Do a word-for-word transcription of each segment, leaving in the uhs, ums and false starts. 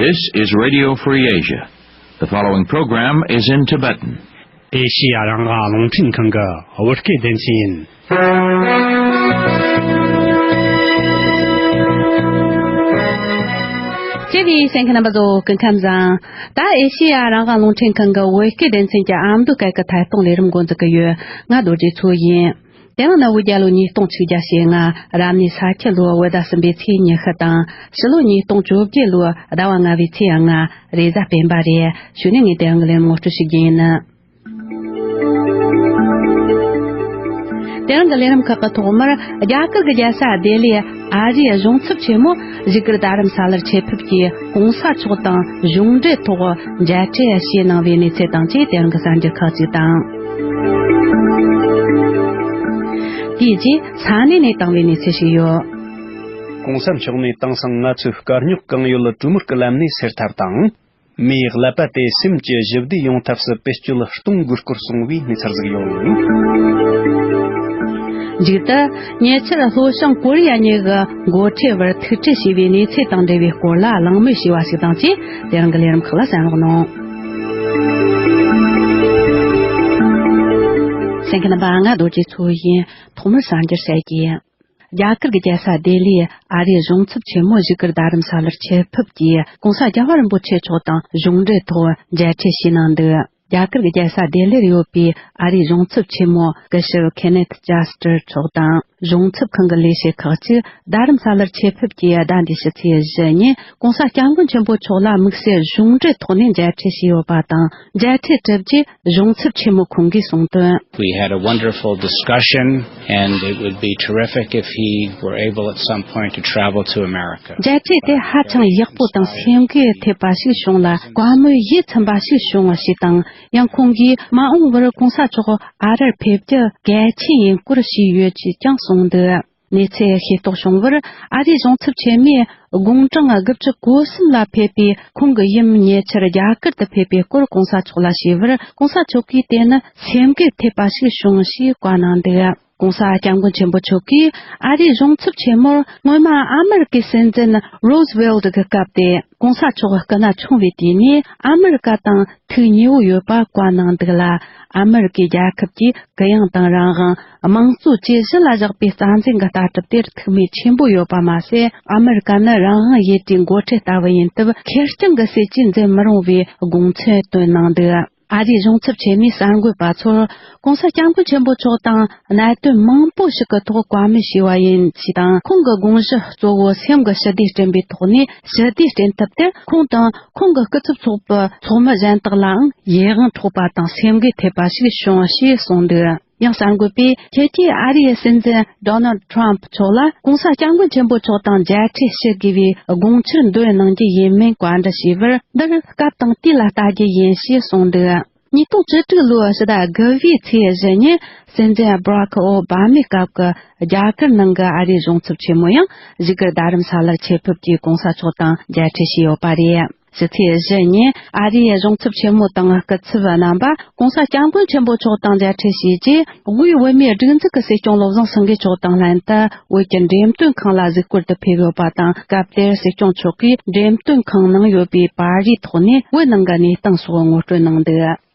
This is Radio Free Asia. The following program is in Tibetan. ཨེ་ཤི་ཡ་རང་དབང་རླུང་འཕྲིན་ཁང་གི་བོད་སྐད་སྡེ་ཚན་ཡིན། ཁྱེད་ཀྱིས་གསན་མཁན་རྣམ་པ་ཚོ་སྐུ་ཁམས་བཟང་། ད་ཨེ་ཤི་ཡ་རང་དབང་རླུང་འཕྲིན་ཁང་གི་བོད་སྐད་སྡེ་ཚན་གྱི་ཨ་མདོ་སྐད་ཀྱི་ཐད་གཏོང་ལས་རིམ་འགོ་འཛུགས་ཀྱི་ཡོད། ང་རྡོ་རྗེ་མཚོ་ཡིན། དེ་རིང་ནི་བོད་རྒྱལ་ལོ་ཉིས་སྟོང་ཆིག་བརྒྱ་ཞེ་ལྔ། རབ་གནས་ས་ཁྱི་ལོ་བོད་ཟླ་གསུམ་པའི་ཚེས་ཉི་ཤུ་དང་། ཕྱི་ལོ་ཉིས་སྟོང་བཅོ་བརྒྱད་ལོའི་ཟླ་བ་ལྔ་པའི་ཚེས་ལྔ། རེས་གཟའ་སྤེན་པ་རེད། གཞུག་ནས་ངས་དེ་རིང་གི་ལས་རིམ་ངོ་སྤྲོད་ཞུ་རྒྱུ་ཡིན། དེ་རིང་གི་ལས་རིམ་ཁག་གི་ཐོག་མར། རྒྱ་གར་གྱི་རྒྱལ་ས་ལྡི་ལིའི་ཨ་རིའི་གཞུང་ཚབ་ཆེན་མོ་བཞུགས་སྒར་རྡ་རམ་ས་ལར་ཆེད་ཕེབས་ཀྱིས་གོང་ས་མཆོག་དང་གཞུང་འབྲེལ་ཐོག་མཇལ་འཕྲད་བྱས་གནང་བའི་གནས་ཚུལ་དང་བཅས། དེ་རིང་གི་གསར་འགྱུར་ཁག་ཅིག་དང་། དེའི་རྗེས་ས་གནས་ནས་བཏང་བའི་གནས་ཚུལ་ཞིག་ཡོད། གོང་ས་མཆོག་ནས་དེང་སང་ང་ཚོའི་དཀའ་རྙོག་གང་ཡོད་གྲོས་མོལ་གྱི་ལམ་ནས་སེལ་ཐབས་དང་། མིའི་ཀླད་པ་དེ་སེམས་ཀྱི་ཞི་བདེ་ཡོང་ཐབས་སུ་བེད་སྤྱོད་གཏོང་དགོས་སྐོར་གསུངས་པའི་གནས་ཚུལ་ཟིག་ཡོད། མཇུག་ཏུ། ཉེ་ཆར་ལྷོ་བྱང་ཀོ་རི་ཡ་གཉིས་ཀྱི་འགོ་ཁྲིད་བར་ཐུག་འཕྲད་བྱས་པའི་གནས་ཚུལ་དང་འབྲེལ་བའི་སྐོར་ལ་གླེང་མོལ་བྱས་པ་ཞིག་དང་བཅས། དེ་རིང་གི་ལས་རིམ་ཁག་ལ་གསན་རོགས་གནང་། གསན་མཁན་རྣམ་པ། ང་རྡོ་རྗེ་མཚོ་ཡིན། ཐོག་མར་གསར་འགྱུར་བཤད་རྒྱུ། རྒྱ་གར་གྱི་རྒྱལ་ས་ལྡི་ལིའི་ཨ་རིའི་གཞུང་ཚབ་ཆེན་མོ་བཞུགས་སྒར་རྡ་རམ་ས་ལར་ཆེད་ཕེབས་ཀྱིས་གོང་ས་རྒྱལ་བ་རིན་པོ་ཆེ་མཆོག་དང་གཞུང་འབྲེལ་ཐོག་མཇལ་འཕྲད་བྱས་གནང་འདུག་རྒྱ་གར་གྱི་རྒྱལ་ས་ལྡི་ལིར་ཡོད་པའི་ཨ་རིའི་གཞུང་ཚབ་ཆེན་མོ་སྐུ་ཞབས་ཁེ་ནེཐ་ཇཱ་སི་ཊར་མཆོག་དང་། གཞུང་ཚབ་ཁང་གི་ལས་བྱེད་ཁག་ཅིག་རྡ་རམ་ས་ལར་ཆེད་ཕེབས་ཀྱིས་ཟླ་འདིའི་ཕྱི་ཚེས་བཞི་ཉིན་གོང་ས་སྐྱབས་མགོན་ཆེན་པོ་མཆོག་ལ་དམིགས་བསལ་གཞུང་འབྲེལ་ཐོག་ནས་མཇལ་འཕྲད་བྱས་ཡོད་པ་དང་། མཇལ་འཕྲད་གྲུབ་རྗེས་གཞུང་ཚབ་ཆེན་མོ་ཁོང་གིས་གསུངས་དོན། We had a wonderful discussion, and it would be terrific if he were able at some point to travel to America. མཇལ་འཕྲད་དེ་ཧ་ཅང་ཡག་པོ་དང་སེམས་འགུལ་ཐེབས་པ་ཞིག་བྱུང་ལ། བཀའ་མོལ་ཡིད་ཚིམ་པ་ཞིག་བྱུང་བ་ཞིག་དང་། ཡང་ཁོང་གིས་མ་འོངས་པར་གོང་ས་མཆོག་ཨ་རིར་ཕེབས་རྒྱུ་གལ་ཆེན་ཡིན་སྐོར་ཞུས་ཡོད་ཅེས་ཀྱང་གསུངས་འདུག་གནས་ཚུལ་ཤེས་རྟོགས་བྱུང་བར། ཨ་རིའི་གཞུང་ཚབ་ཆེན་མོས་དགུང་གྲངས་དགུ་བཅུ་གོ་གསུམ་ལ་ཕེབས་པའི་ཁོང་གི་ཡུམ་ཉེ་ཆར་རྒྱ་གར་དུ་ཕེབས་པའི་སྐོར་གོང་ས་མཆོག་ལ་ཞུས་པར། གོང་ས་མཆོག་གིས་དེ་ནི་སེམས་འགུལ་ཐེབས་པ་ཞིག་བྱུང་ཞེས་བཀའ་གནང་འདུག་གོང་ས་སྐྱབས་མགོན་ཆེན་པོ་མཆོག་གིས་ཨ་རིའི་གཞུང་ཚབ་ཆེན་མོར་སྔོན་མ་ཨ་མེ་རི་ཀའི་སྲིད་འཛིན་རོ་སི་ཝེལ་ཏི་གི་སྐབས་ཏེ། གོང་ས་མཆོག་སྐུ་ན་ཆུང་བའི་དུས་ནས་ཨ་མེ་རི་ཀ་དང་ཐུག་ཉེ་བོ་ཡོད་པ་བཀའ་གནང་འདུག་ལ། ཨ་མེ་རི་ཀའི་རྒྱལ་ཁབ་ཀྱི་གུ་ཡངས་དང་རང་དབང་། དམངས་གཙོ་བཅས་གཞི་ལ་བཞག་པའི་རྩ་འཛིན་གྱི་ལྟ་གྲུབ་དེར་ཐུགས་མོས་ཆེན་པོ་ཡོད་པ་མ་ཟད། ཨ་མེ་རི་ཀ་ནི་རང་དབང་ཡུལ་གྲུའི་འགོ་ཁྲིད་ལྟ་བུ་ཡིན་སྟབས། ཁེར་རྐྱང་གི་སྲིད་ཇུས་འཛིན་མི་རུང་བའི་དགོངས་ཚུལ་བཏོན་གནང་འདུག་ཨ་རིའི་གཞུང་ཚབ་ཆེན་མོས་གསར་འགོད་པ་ཚོར། གོང་ས་སྐྱབས་མགོན་ཆེན་པོ་མཆོག་དང་གནད་དོན་མང་པོ་ཞིག་གི་ཐོག་བཀའ་མོལ་ཞུས་པ་ཡིན་ཞེས་དང་། ཁོང་གི་དགོངས་གཞི་གཙོ་བོ་སེམས་ཀྱི་ཞི་བདེ་བསྐྲུན་པའི་ཐོག་ནས་ཞི་བདེ་བསྐྲུན་ཐབས་དེར། ཁོང་དང་ཁོང་གི་སྐུ་ཚབ་ཚོགས་པའི་ཚོགས་མི་གཞན་དག་ལའང་ཡིད་དབང་འཕྲོག་པ་དང་སེམས་འགུལ་ཐེབས་པ་ཞིག་བྱུང་ཞེས་གསུངས་འདུག་ཡང་གསར་འགོད་པས། ཁྱེད་ཀྱིས་ཨ་རིའི་སྲིད་འཛིན་ཌོ་ནལ་ཌི་ཊྲམ་ཕི་མཆོག་ལ་གོང་ས་སྐྱབས་མགོན་ཆེན་པོ་མཆོག་དང་མཇལ་འཕྲད་ཞུ་དགོས་པའི་དགོངས་འཆར་འདོན་གནང་རྒྱུ་ཡིན་མིན་བཀའ་འདྲི་ཞུས་པར། འདིར་སྐབས་དང་དུས་ལ་ལྟ་རྒྱུ་ཡིན་ཞེས་གསུངས་འདུག་ཉིས་སྟོང་བཅུ་དྲུག་ལོའི་ཕྱི་ཟླ་དགུ་པའི་ཚེས་བཞི་ཉིན། སྲིད་འཛིན་སྦ་རག་ཨོ་བྷ་མའི་སྐབས་ཀྱི་རྒྱ་གར་ནང་གི་ཨ་རིའི་གཞུང་ཚབ་ཆེན་མོ་ཡང་བཞུགས་སྒར་རྡ་རམ་ས་ལར་ཆེད་ཕེབས་ཀྱིས་གོང་ས་མཆོག་དང་མཇལ་འཕྲད་བྱས་ཡོད་པ་རེད། ཕྱི་ཚེས་བཞི་ཉིན་ཨ་རིའི་གཞུང་ཚབ་ཆེན་མོ་དང་སྐུ་ཚབ་རྣམ་པ་གོང་ས་སྐྱབས་མགོན་ཆེན་པོ་མཆོག་དང་མཇལ་འཕྲད་བྱས་རྗེས། དབུས་བོད་མིའི་སྒྲིག་འཛུགས་ཀྱི་སྲིད་སྐྱོང་བློ་བཟང་སེང་གེ་མཆོག་དང་ལྷན་དུ། བོད་ཀྱི་འགྲེམས་སྟོན་ཁང་ལ་གཟིགས་སྐོར་དུ་ཕེབས་ཡོད་པ་དང་། སྐབས་དེར་སྲིད་སྐྱོང་མཆོག་གིས་འགྲེམས་སྟོན་ཁང་ནང་ཡོད་པའི་པར་རིས་ཐོག་ནས་བོད་ནང་གི་གནས་སྟངས་སོགས་ངོ་སྤྲོད་གནང་འདུག་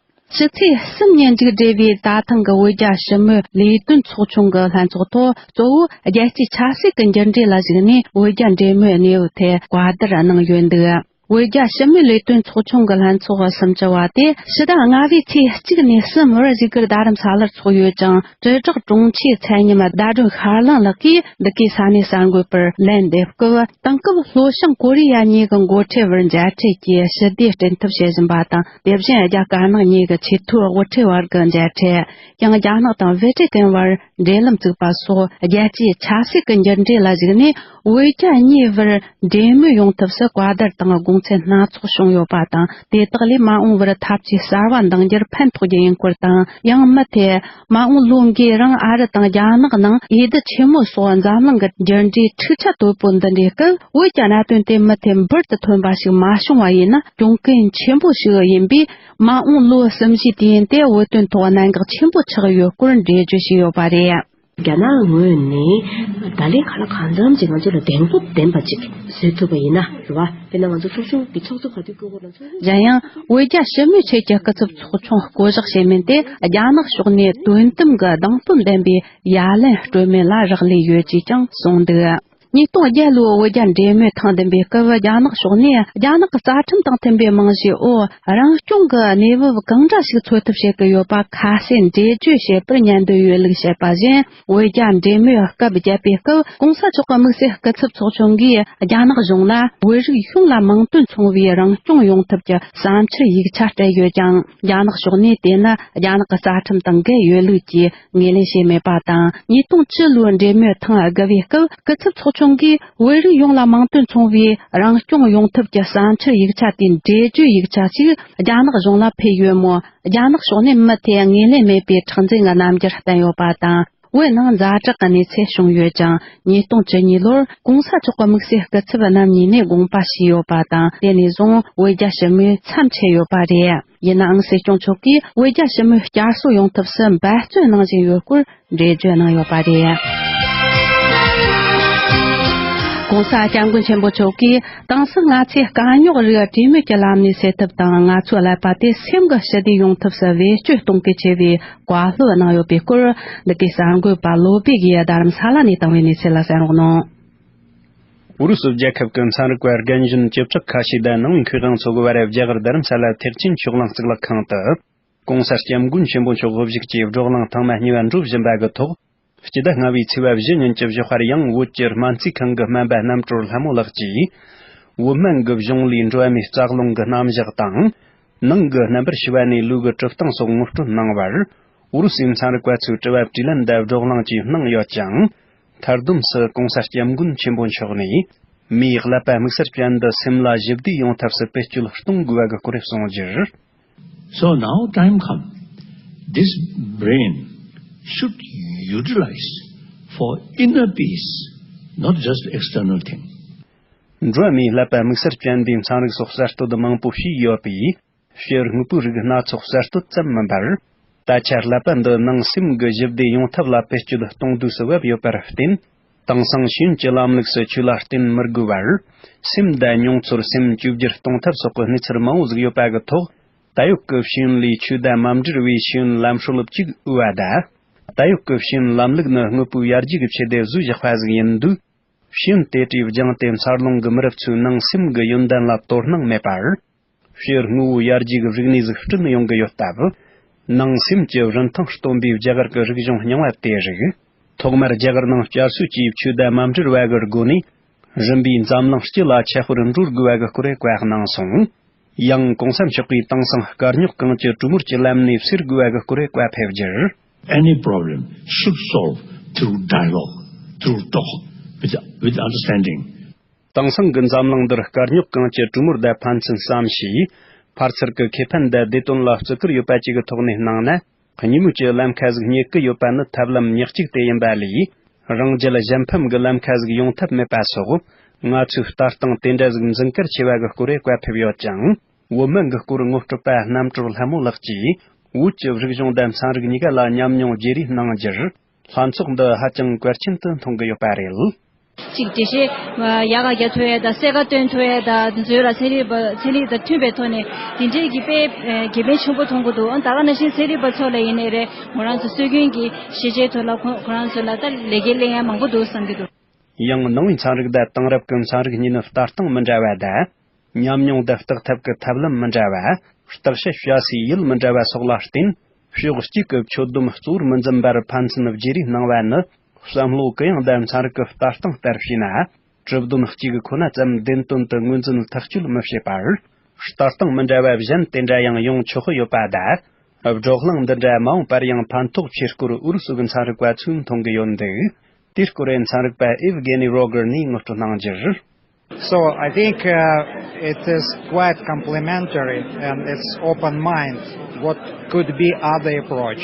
ཕྱི་ཚེས་གསུམ་ཉིན་མཇུག་སྒྲིལ་བའི་ད་ཐེངས་ཀྱི་བོད་རྒྱ་ཞི་མོལ་ལས་དོན་ཚོགས་ཆུང་གི་ལྷན་ཚོགས་ཐོག། གཙོ་བོ་རྒྱལ་སྤྱིའི་ཆབ་སྲིད་ཀྱི་འགྱུར་འགྲོས་ལ་གཞིགས་ནས་བོད་རྒྱ་འབྲེལ་མོལ་གནས་བབ་ཐད་བཀའ་བསྡུར་གནང་ཡོད་འདུག་བོད་རྒྱ་ཞི་མོལ་ལས་དོན་ཚོགས་ཆུང་གི་ལྷན་ཚོགས་སུམ་ཅུ་བ་དེ་ཕྱི་ཟླ་ལྔ་པའི་ཚེས་གཅིག་ནས་གསུམ་བར་བཞུགས་སྒར་རྡ་རམ་ས་ལར་ཚོགས་ཡོད་ཅིང་། དྲིལ་བསྒྲགས་དྲུང་ཆེ་ཚད་མཉམ་ཟླ་སྒྲོན་ཤར་གླིང་ལགས་ཀྱིས་འདི་གའི་ས་གནས་གསར་འགོད་པར་ལན་འདེབས་སྐབས། དེང་སྐབས་ལྷོ་བྱང་ཀོ་རི་ཡ་གཉིས་ཀྱི་འགོ་ཁྲིད་བར་མཇལ་འཕྲད་ཀྱིས་ཞི་བདེ་བསྐྲུན་ཐབས་བྱེད་བཞིན་པ་དང་། དེ་བཞིན་རྒྱ་དཀར་ནག་གཉིས་ཀྱི་ཆེས་མཐོའི་དབུ་ཁྲིད་བར་གྱི་མཇལ་འཕྲད། ཡང་རྒྱ་ནག་དང་ཝེ་ཊི་ཀན་བར་འབྲེལ་ལམ་བཙུགས་པ་སོགས། རྒྱལ་སྤྱིའི་ཆབ་སྲིད་ཀྱི་འགྱུར་འགྲོས་ལ་གཞིགས་ནས། བོད་རྒྱ་གཉིས་བར་འབྲེལ་མོལ་ཡོང་ཐབས་སུ་བཀའ་བསྡུར་དང་དགོངས་ཚུལ་སྣ་ཚོགས་བྱུང་ཡོད་པ་དང་། དེ་དག་ལས་མ་འོངས་པར་འཐབ་ཇུས་གསར་བ་འདིང་རྒྱུར་ཕན་ཐོགས་རྒྱུ་ཡིན་སྐོར་དང་། ཡང་མུ་མཐུད་མ་འོངས་ལོ་འགའི་རིང་ཨ་རི་དང་རྒྱ་ནག་ནང་འོས་བསྡུ་ཆེན་མོ་སོགས་འཛམ་གླིང་གི་འགྱུར་འགྲོས་འཁྲུག་ཆ་དོད་པོ་འདི་འདྲའི་སྐབས། བོད་ཀྱི་གནད་དོན་དེ་མུ་མཐུད་འབུར་དུ་ཐོན་པ་ཞིག་མ་བྱུང་བ་ཡིན་ན་གྱོང་གུན་ཆེན་པོ་ཞིག་ཡིན་པས། མ་འོངས་ལོ་གསུམ་བཞིའི་དུས་ཡུན་དེ་བོད་དོན་ཐོག་གནད་འགག་ཆེན་པོ་ཆགས་ཡོད་སྐོར་འགྲེལ་བརྗོད་བྱས་ཡོད་པ་རེད། རྒྱ་ནག་ངོས་ནས་ད་ལན་ག་ལ་གང་འཚམ་ཅིག་ང་ཚོ་ལ་གདེང་སྤོབས་ལྡན་པ་ཅིག་བཟོས་ཐུབ་པ་ཡིན་ན་རེད་བ། དཔེར་ན་ང་ཚོ་ཚོགས་ཆུང་གི་ཚོགས་གཙོ་ག་དུས་བསྐོ་དགོས་ལ་ཚོགས་གཞོན། གཞན་ཡང་། འོས་རྒྱ་ཞི་མོལ་ཆེད་ཀྱི་སྐུ་ཚབ་ཚོགས་ཆུང་བསྐོ་གཞག་བྱེད་མིན་དེ། རྒྱ་ནག་ཕྱོགས་ནས་དོན་དམ་གྱི་གདེང་སྤོབས་ལྡན་པའི་ཡ་ལན་སྤྲོད་མིན་ལ་རག་ལས་ཡོད་ཅེས་ཀྱང་གསུངས་འདུག། ཉིས་སྟོང་བརྒྱད་ལོའི་འོས་རྒྱ་འབྲེལ་མོལ་ཐེངས་བདུན་པའི་སྐབས། རྒྱ་ནག་ཕྱོགས་ནས་རྒྱ་ནག་གི་རྩ་ཁྲིམས་དང་མཐུན་པའི་རྨང་གཞིའི་འོག་རང་སྐྱོང་གི་གནས་བབ་གང་འདྲ་ཞིག་འཚོལ་ཐབས་བྱེད་ཀྱི་ཡོད་པ་ཁ་གསལ་འགྲེལ་བརྗོད་བྱེད་པར་ཉན་འདོད་ཡོད་ལུགས་བཤད་པ་བཞིན། འོས་རྒྱ་འབྲེལ་མོལ་སྐབས་བརྒྱབ་པའི་སྐབས། གོང་ས་མཆོག་གི་དམིགས་བསལ་སྐུ་ཚབ་ཚོགས་ཆུང་གིས་རྒྱ་ནག་གཞུང་ལ་བོད་རིགས་ཡོངས་ལ་མིང་དོན་མཚུངས་པའི་རང་སྐྱོང་ཡོང་ཐབས་ཀྱི་བསམ་འཆར་ཡིག་ཆ་སྤྲད་ཡོད་ཀྱང་། རྒྱ་ནག་ཕྱོགས་ནས་དེ་ནི་རྒྱ་ནག་གི་རྩ་ཁྲིམས་དང་འགལ་ཡོད་ལུགས་ཀྱིས་ངོས་ལེན་བྱས་མེད་པ་དང་། ཉིས་སྟོང་བཅུ་ལོའི་འབྲེལ་མོལ་ཐེངས་དགུ་པའི་སྐབས། སྐུ་ཚབ་ཚོགས་ཆུང་གིས་བོད་རིགས་ཡོངས་ལ་མིང་དོན་མཚུངས་པའི་རང་སྐྱོང་ཡོང་ཐབས་ཀྱི་བསམ་འཆར་ཡིག་ཆ་དེའི་འགྲེལ་བརྗོད་ཡིག་ཆ་ཞིག་རྒྱ་ནག་གཞུང་ལ་ཕུལ་ཡོད་མོད། རྒྱ་ནག་ཕྱོགས་ནས་མུ་མཐུད་ངོས་ལེན་མེད་པའི་མཁྲེགས་འཛིན་གྱི་རྣམ་འགྱུར་བསྟན་ཡོད་པ་དང་། བོད་ནང་ཛ་དྲག་གི་གནས་ཚུལ་བྱུང་ཡོད་ཅིང་། ཉིས་སྟོང་བཅུ་གཉིས་ལོར་གོང་ས་མཆོག་གི་དམིགས་བསལ་སྐུ་ཚབ་རྣམ་གཉིས་ནས་དགོངས་པ་ཞུས་ཡོད་པ་དང་། དེ་ནས་བཟུང་འོས་རྒྱ་ཞུ་མུས་མཚམས་ཆད་ཡོད་པ་རེད། ཡིན་ནའང་། སྲིད་སྐྱོང་མཆོག་གིས་འོས་རྒྱ་ཞུ་མུས་བསྐྱར་གསོ་ཡོང་ཐབས་སུ་འབད་བརྩོན་གནང་བཞིན་ཡོད་སྐོར་འགྲེལ་བརྗོད་གནང་ཡོད་པ་རེད། ྋགོང་ས་ྋསྐྱབས་མགོན་ཆེན་པོ་མཆོག་གིས། དེང་སང་ང་ཚོས་དཀའ་རྙོག་རིགས་གྲོས་མོལ་གྱི་ལམ་ནས་སེལ་ཐབས་དང་། ང་ཚོའི་ཀླད་པ་དེ་སེམས་ཀྱི་ཞི་བདེ་ཡོང་ཐབས་སུ་བེད་སྤྱོད་གཏོང་གལ་ཆེ་བའི་བཀའ་སློབ་གནང་ཡོད་པའི་སྐོར། འདི་གའི་གསར་འགོད་པ་བློ་བྷེ་གིས་རྡ་རམ་ས་ལ་ནས་བཏང་བའི་གནས་ཚུལ་ལ་གསན་རོགས་གནང་། ཨུ་རུ་སུ་རྒྱལ་ཁབ་ཀྱི་ཚན་རིག་པ་རྒན་གཞོན་བཅུ་ཕྲག་ཁ་ཤས་དང་ནང་མི་མཁས་དབང་ཚོ་གི་བར། རྒྱ་གར་རྡ་རམ་ས་ལ་ཐེག་ཆེན་ཕྱོགས་གླང་གཙུག་ལག་ཁང་དུ། ྋགོང་ས་ྋསྐྱབས་མགོན་ཆེན་པོ་མཆོག་དབུ་བཞུགས་ཀྱིས་བགྲོ་གླེང་ཐེངས་མ་གཉིས་པ་འགྲོ་བཞིན་པ་གི་ཐོག་སྤྱི་ཟླ་ལྔ་པའི་ཚེས་པ་བཞི་ཉིན་གྱི་ཞོགས་པར་ཡང་བོད་ཀྱི་སྨན་རྩིས་ཁང་གི་སྨན་པ་རྣམ་གྲོལ་ལྷ་མོ་ལགས་ཀྱིས། བོད་སྨན་གྱི་གཞུང་ལས་འགྲོ་བ་མིའི་རྩ་རླུང་གི་རྣམ་གཞག་དང་། ནང་གི་རྣམ་པར་ཤེས་པ་ནས་ལུས་ཀྱི་གྲུབ་སྟངས་སོགས་ངོ་སྤྲོད་གནང་བར། ཨུ་རུ་སུའི་ཚན་རིག་པ་ཚོས་དྲི་བ་དྲིས་ལན་དང་བགྲོ་གླེང་བཅས་གནང་ཡོད་ཅིང་། མཐར་བསྡོམས་སུ་ྋགོང་ས་ྋསྐྱབས་མགོན་ཆེན་པོ་མཆོག་ནས། མིའི་ཀླད་པ་དམིགས་བསལ་ཅན་འདི་སེམས་ལ་ཞི་བདེ་ཡོང་ཐབས་སུ་བེད་སྤྱོད་གཏོང་དགོས་པ་གི་སྐོར་གསུངས་རྒྱུར། So now time come. This brain should utilize for inner peace, not just external thing. འགྲོ་བ་མིའི་ཀླད་པ་དམིགས་བསལ་ཅན་འདིའི་ཚན་རིག་སོགས་གསར་གཏོད་མང་པོ་བྱས་ཡོད་པས། ཕྱི་དངོས་པོའི་རིགས་སྣ་ཚོགས་གསར་གཏོད་ཙམ་མིན་པར། ད་ཆ་ཀླད་པ་འདི་ནང་སེམས་ཀྱི་ཞི་བདེ་ཡོང་ཐབས་ལ་བེད་སྤྱོད་གཏོང་དུས་སུ་བབ་ཡོད་པར་བརྟེན། དེང་སང་ཤེས་ཡོན་གྱི་ལམ་ལུགས་སུ་ཆོས་ལ་བརྟེན་མི་དགོས་པར། སེམས་དང་མྱོང་ཚོར་སེམས་བཅོས་བསྒྱུར་གཏོང་ཐབས་སོགས་ཀྱི་གནས་ཚུལ་མང་བོ་ཟིག་ཡོད་པ་གི་ཐོག་ད་ཡོད་ཀྱི་ཤེས་ཡོན་ལས་ཆོས་དང་མ་འབྲེལ་བའི་ཤེས་ཡོན་ལམ་སྲོལ་གཅིག་དབུ་བ་དང་། ད་ཡོད་ཀྱི་ཤེས་ཡོན་ལམ་ལུགས་ནི་དངོས་པོའི་ཡར་རྒྱས་ཀྱི་ཆེད་དུ་བཟོས་བཞག་པ་ཟིག་ཡིན་དུས། ཤེས་ཡོན་དེ་གྲས་སྦྱངས་ཏེ་འཚར་ལོངས་ཀྱི་མི་རབས་ཚོའི་ནང་སེམས་ཀྱི་ཡོན་ཏན་ལ་དོ་སྣང་མེད་པར། ཕྱི་དངོས་པོའི་ཡར་རྒྱས་ཀྱི་རིག་གནས་ཟིག་བསྐྲུན་ཡོང་གི་ཡོད་སྟབས། ནང་སེམས་ཀྱི་རིན་ཐང་སྟོན་པའི་རྒྱ་གར་གྱི་རིག་གཞུང་རྙིང་བ་དེ་རིགས། ཐོག་མར་རྒྱ་གར་ནང་བསྐྱར་གསོ་བཅས་ཆོས་དང་མ་འབྲེལ་བ་གི་སྒོ་ནས། རིམ་པས་འཛམ་གླིང་སྤྱི་ལ་ཁྱབ་པར་འགྲོ་དགོས་པ་གི་སྐོར་བཀའ་གནང་སོང་། ཡང་གོང་ས་མཆོག་གིས་དེང་སང་དཀའ་རྙོག་གང་ཅི་གྲོས་མོལ་གྱི་ལམ་ནས་སེལ་དགོས་པ་གི་སྐོར་བཀའ་ཕེབས་རྒྱུར། Any problem should solve through dialogue, through talk, with, with understanding. དེང་སང་གི་འཛམ་གླིང་འདིར་དཀའ་རྙོག་གང་ཅི་གྲོས་མོལ་དང་ཕན་ཚུན་བསམ་ཤེས། ཕར་ཚུར་གྱི་ཁེ་ཕན་དང་བདེ་དོན་ལ་བརྩི་བཀུར་ཡོད་པ་བཅས་ཀྱི་ཐོག་ནས་གནང་ན། གཉིས་མོས་ཀྱི་ལམ་ཁ་ཟིག་རྙེད་ཀྱི་ཡོད་པ་ནི་ཐབས་ལམ་ཉག་གཅིག་དེ་ཡིན་པ་ལས། རང་རྒྱལ་གཞན་ཕམ་གྱི་ལམ་ཁ་ཟིག་ཡོང་ཐབས་མེད་པ་སོགས། ང་ཚོས་ལྟ་སྟངས་དེ་འདྲ་ཟིག་འཛིན་གལ་ཆེ་བ་གི་སྐོར་བཀའ་ཕེབས་ཡོད་ཅིང་། བོད་སྨན་གྱི་སྐོར་ངོ་སྤྲོད་པ་རྣམ་གྲོལ་ལྷ་མོ་ལགས་ཀྱིས། བོད་ཀྱི་རིག་གཞུང་དང་ཚན་རིག་གཉིས་ཀ་ལ་ཉམས་མྱོང་བརྗེ་རེས་གནང་རྒྱུར། ལྷན་ཚོགས་འདི་ཧ་ཅང་གལ་ཆེན་དུ་མཐོང་གི་ཡོད་པ་རེད། གཅིག་འགྲེལ་བཤད་ཡག་ག་རྒྱག་ཐུབ་ཡས་དང་གསལ་ཁ་སྟོན་ཐུབ་ཡས་དང་འདི་ཚོའི་ལ་ཚན་རིག་པ་ཚན་རིག་དང་མཐུན་པའི་ཐོག་ནས་འདི་འདྲས་ཀྱི་དཔེ་དགེ་ཕན་ཆེན་པོ་མཐོང་གི་འདུག་ཨང་། ད་ག་ནང་བཞིན་ཚན་རིག་པ་ཚོ་ལ་ཡིན་ནའི་རེད། ཁོ་རང་ཚོ་སྲོལ་རྒྱུན་གྱི་ཤེས་བྱའི་ཐོག་ལ་ཁོ་ཁོ་རང་ཚོ་ལ་ད་ལས་འགན་ལེན་ཡས་མང་པོ་འདུག་བསམ་གྱི་འདུག་ཡང་ནང་པའི་ཚན་རིག་དང་དེང་རབས་ཀྱི་ཚན་རིག་གཉིས་ནི་ལྟ་སྟངས་མི་འདྲ་བ་དང་། ཉམས་མྱོང་དང་བརྟག་ཐབས་ཀྱི་ཐབས་ལམ་མི་འདྲ་བ། བརྟག་དཔྱད་བྱ་སའི་ཡུལ་མི་འདྲ་བ་སོགས་ལ་བརྟེན། ཕྱོགས་གཅིག་གི་ཆོད་སྡོམ་གཙོ་བོར་མི་འཛིན་པར་ཕན་ཚུན་བརྗེ་རེས་གནང་བ་ནི། བསམ་བློ་གུ་ཡངས་དང་ཚན་རིག་གི་ལྟ་སྟངས་ལྟར་བྱས་ན། གྲུབ་དོན་གཅིག་ཁོ་ན་ཙམ་བདེན་དོན་དུ་ངོས་འཛིན་ཐག་གཅོད་མི་བྱེད་པར། ལྟ་སྟངས་མི་འདྲ་བ་གཞན་དེ་འདྲ་ཡང་ཡོང་ཆོག་གི་ཡོད་པ་དང་། བགྲོ་གླེང་འདི་འདྲ་མ་འོངས་པར་ཡང་ཕན་ཐོགས་ཆེ་སྐོར་ཨུ་རུ་སུ་གི་ཚན་རིག་པ་ཚོས་མཐོང་གི་ཡོད་འདུག་དེའི་སྐོར་ཚན་རིག་པ་ཨེབ་གེ་ནི་རོ་གར་ནས་ངོ་སྤྲོད་གནང་རྒྱུར། So I think uh, it is quite complementary and it's open-minded what could be other approach.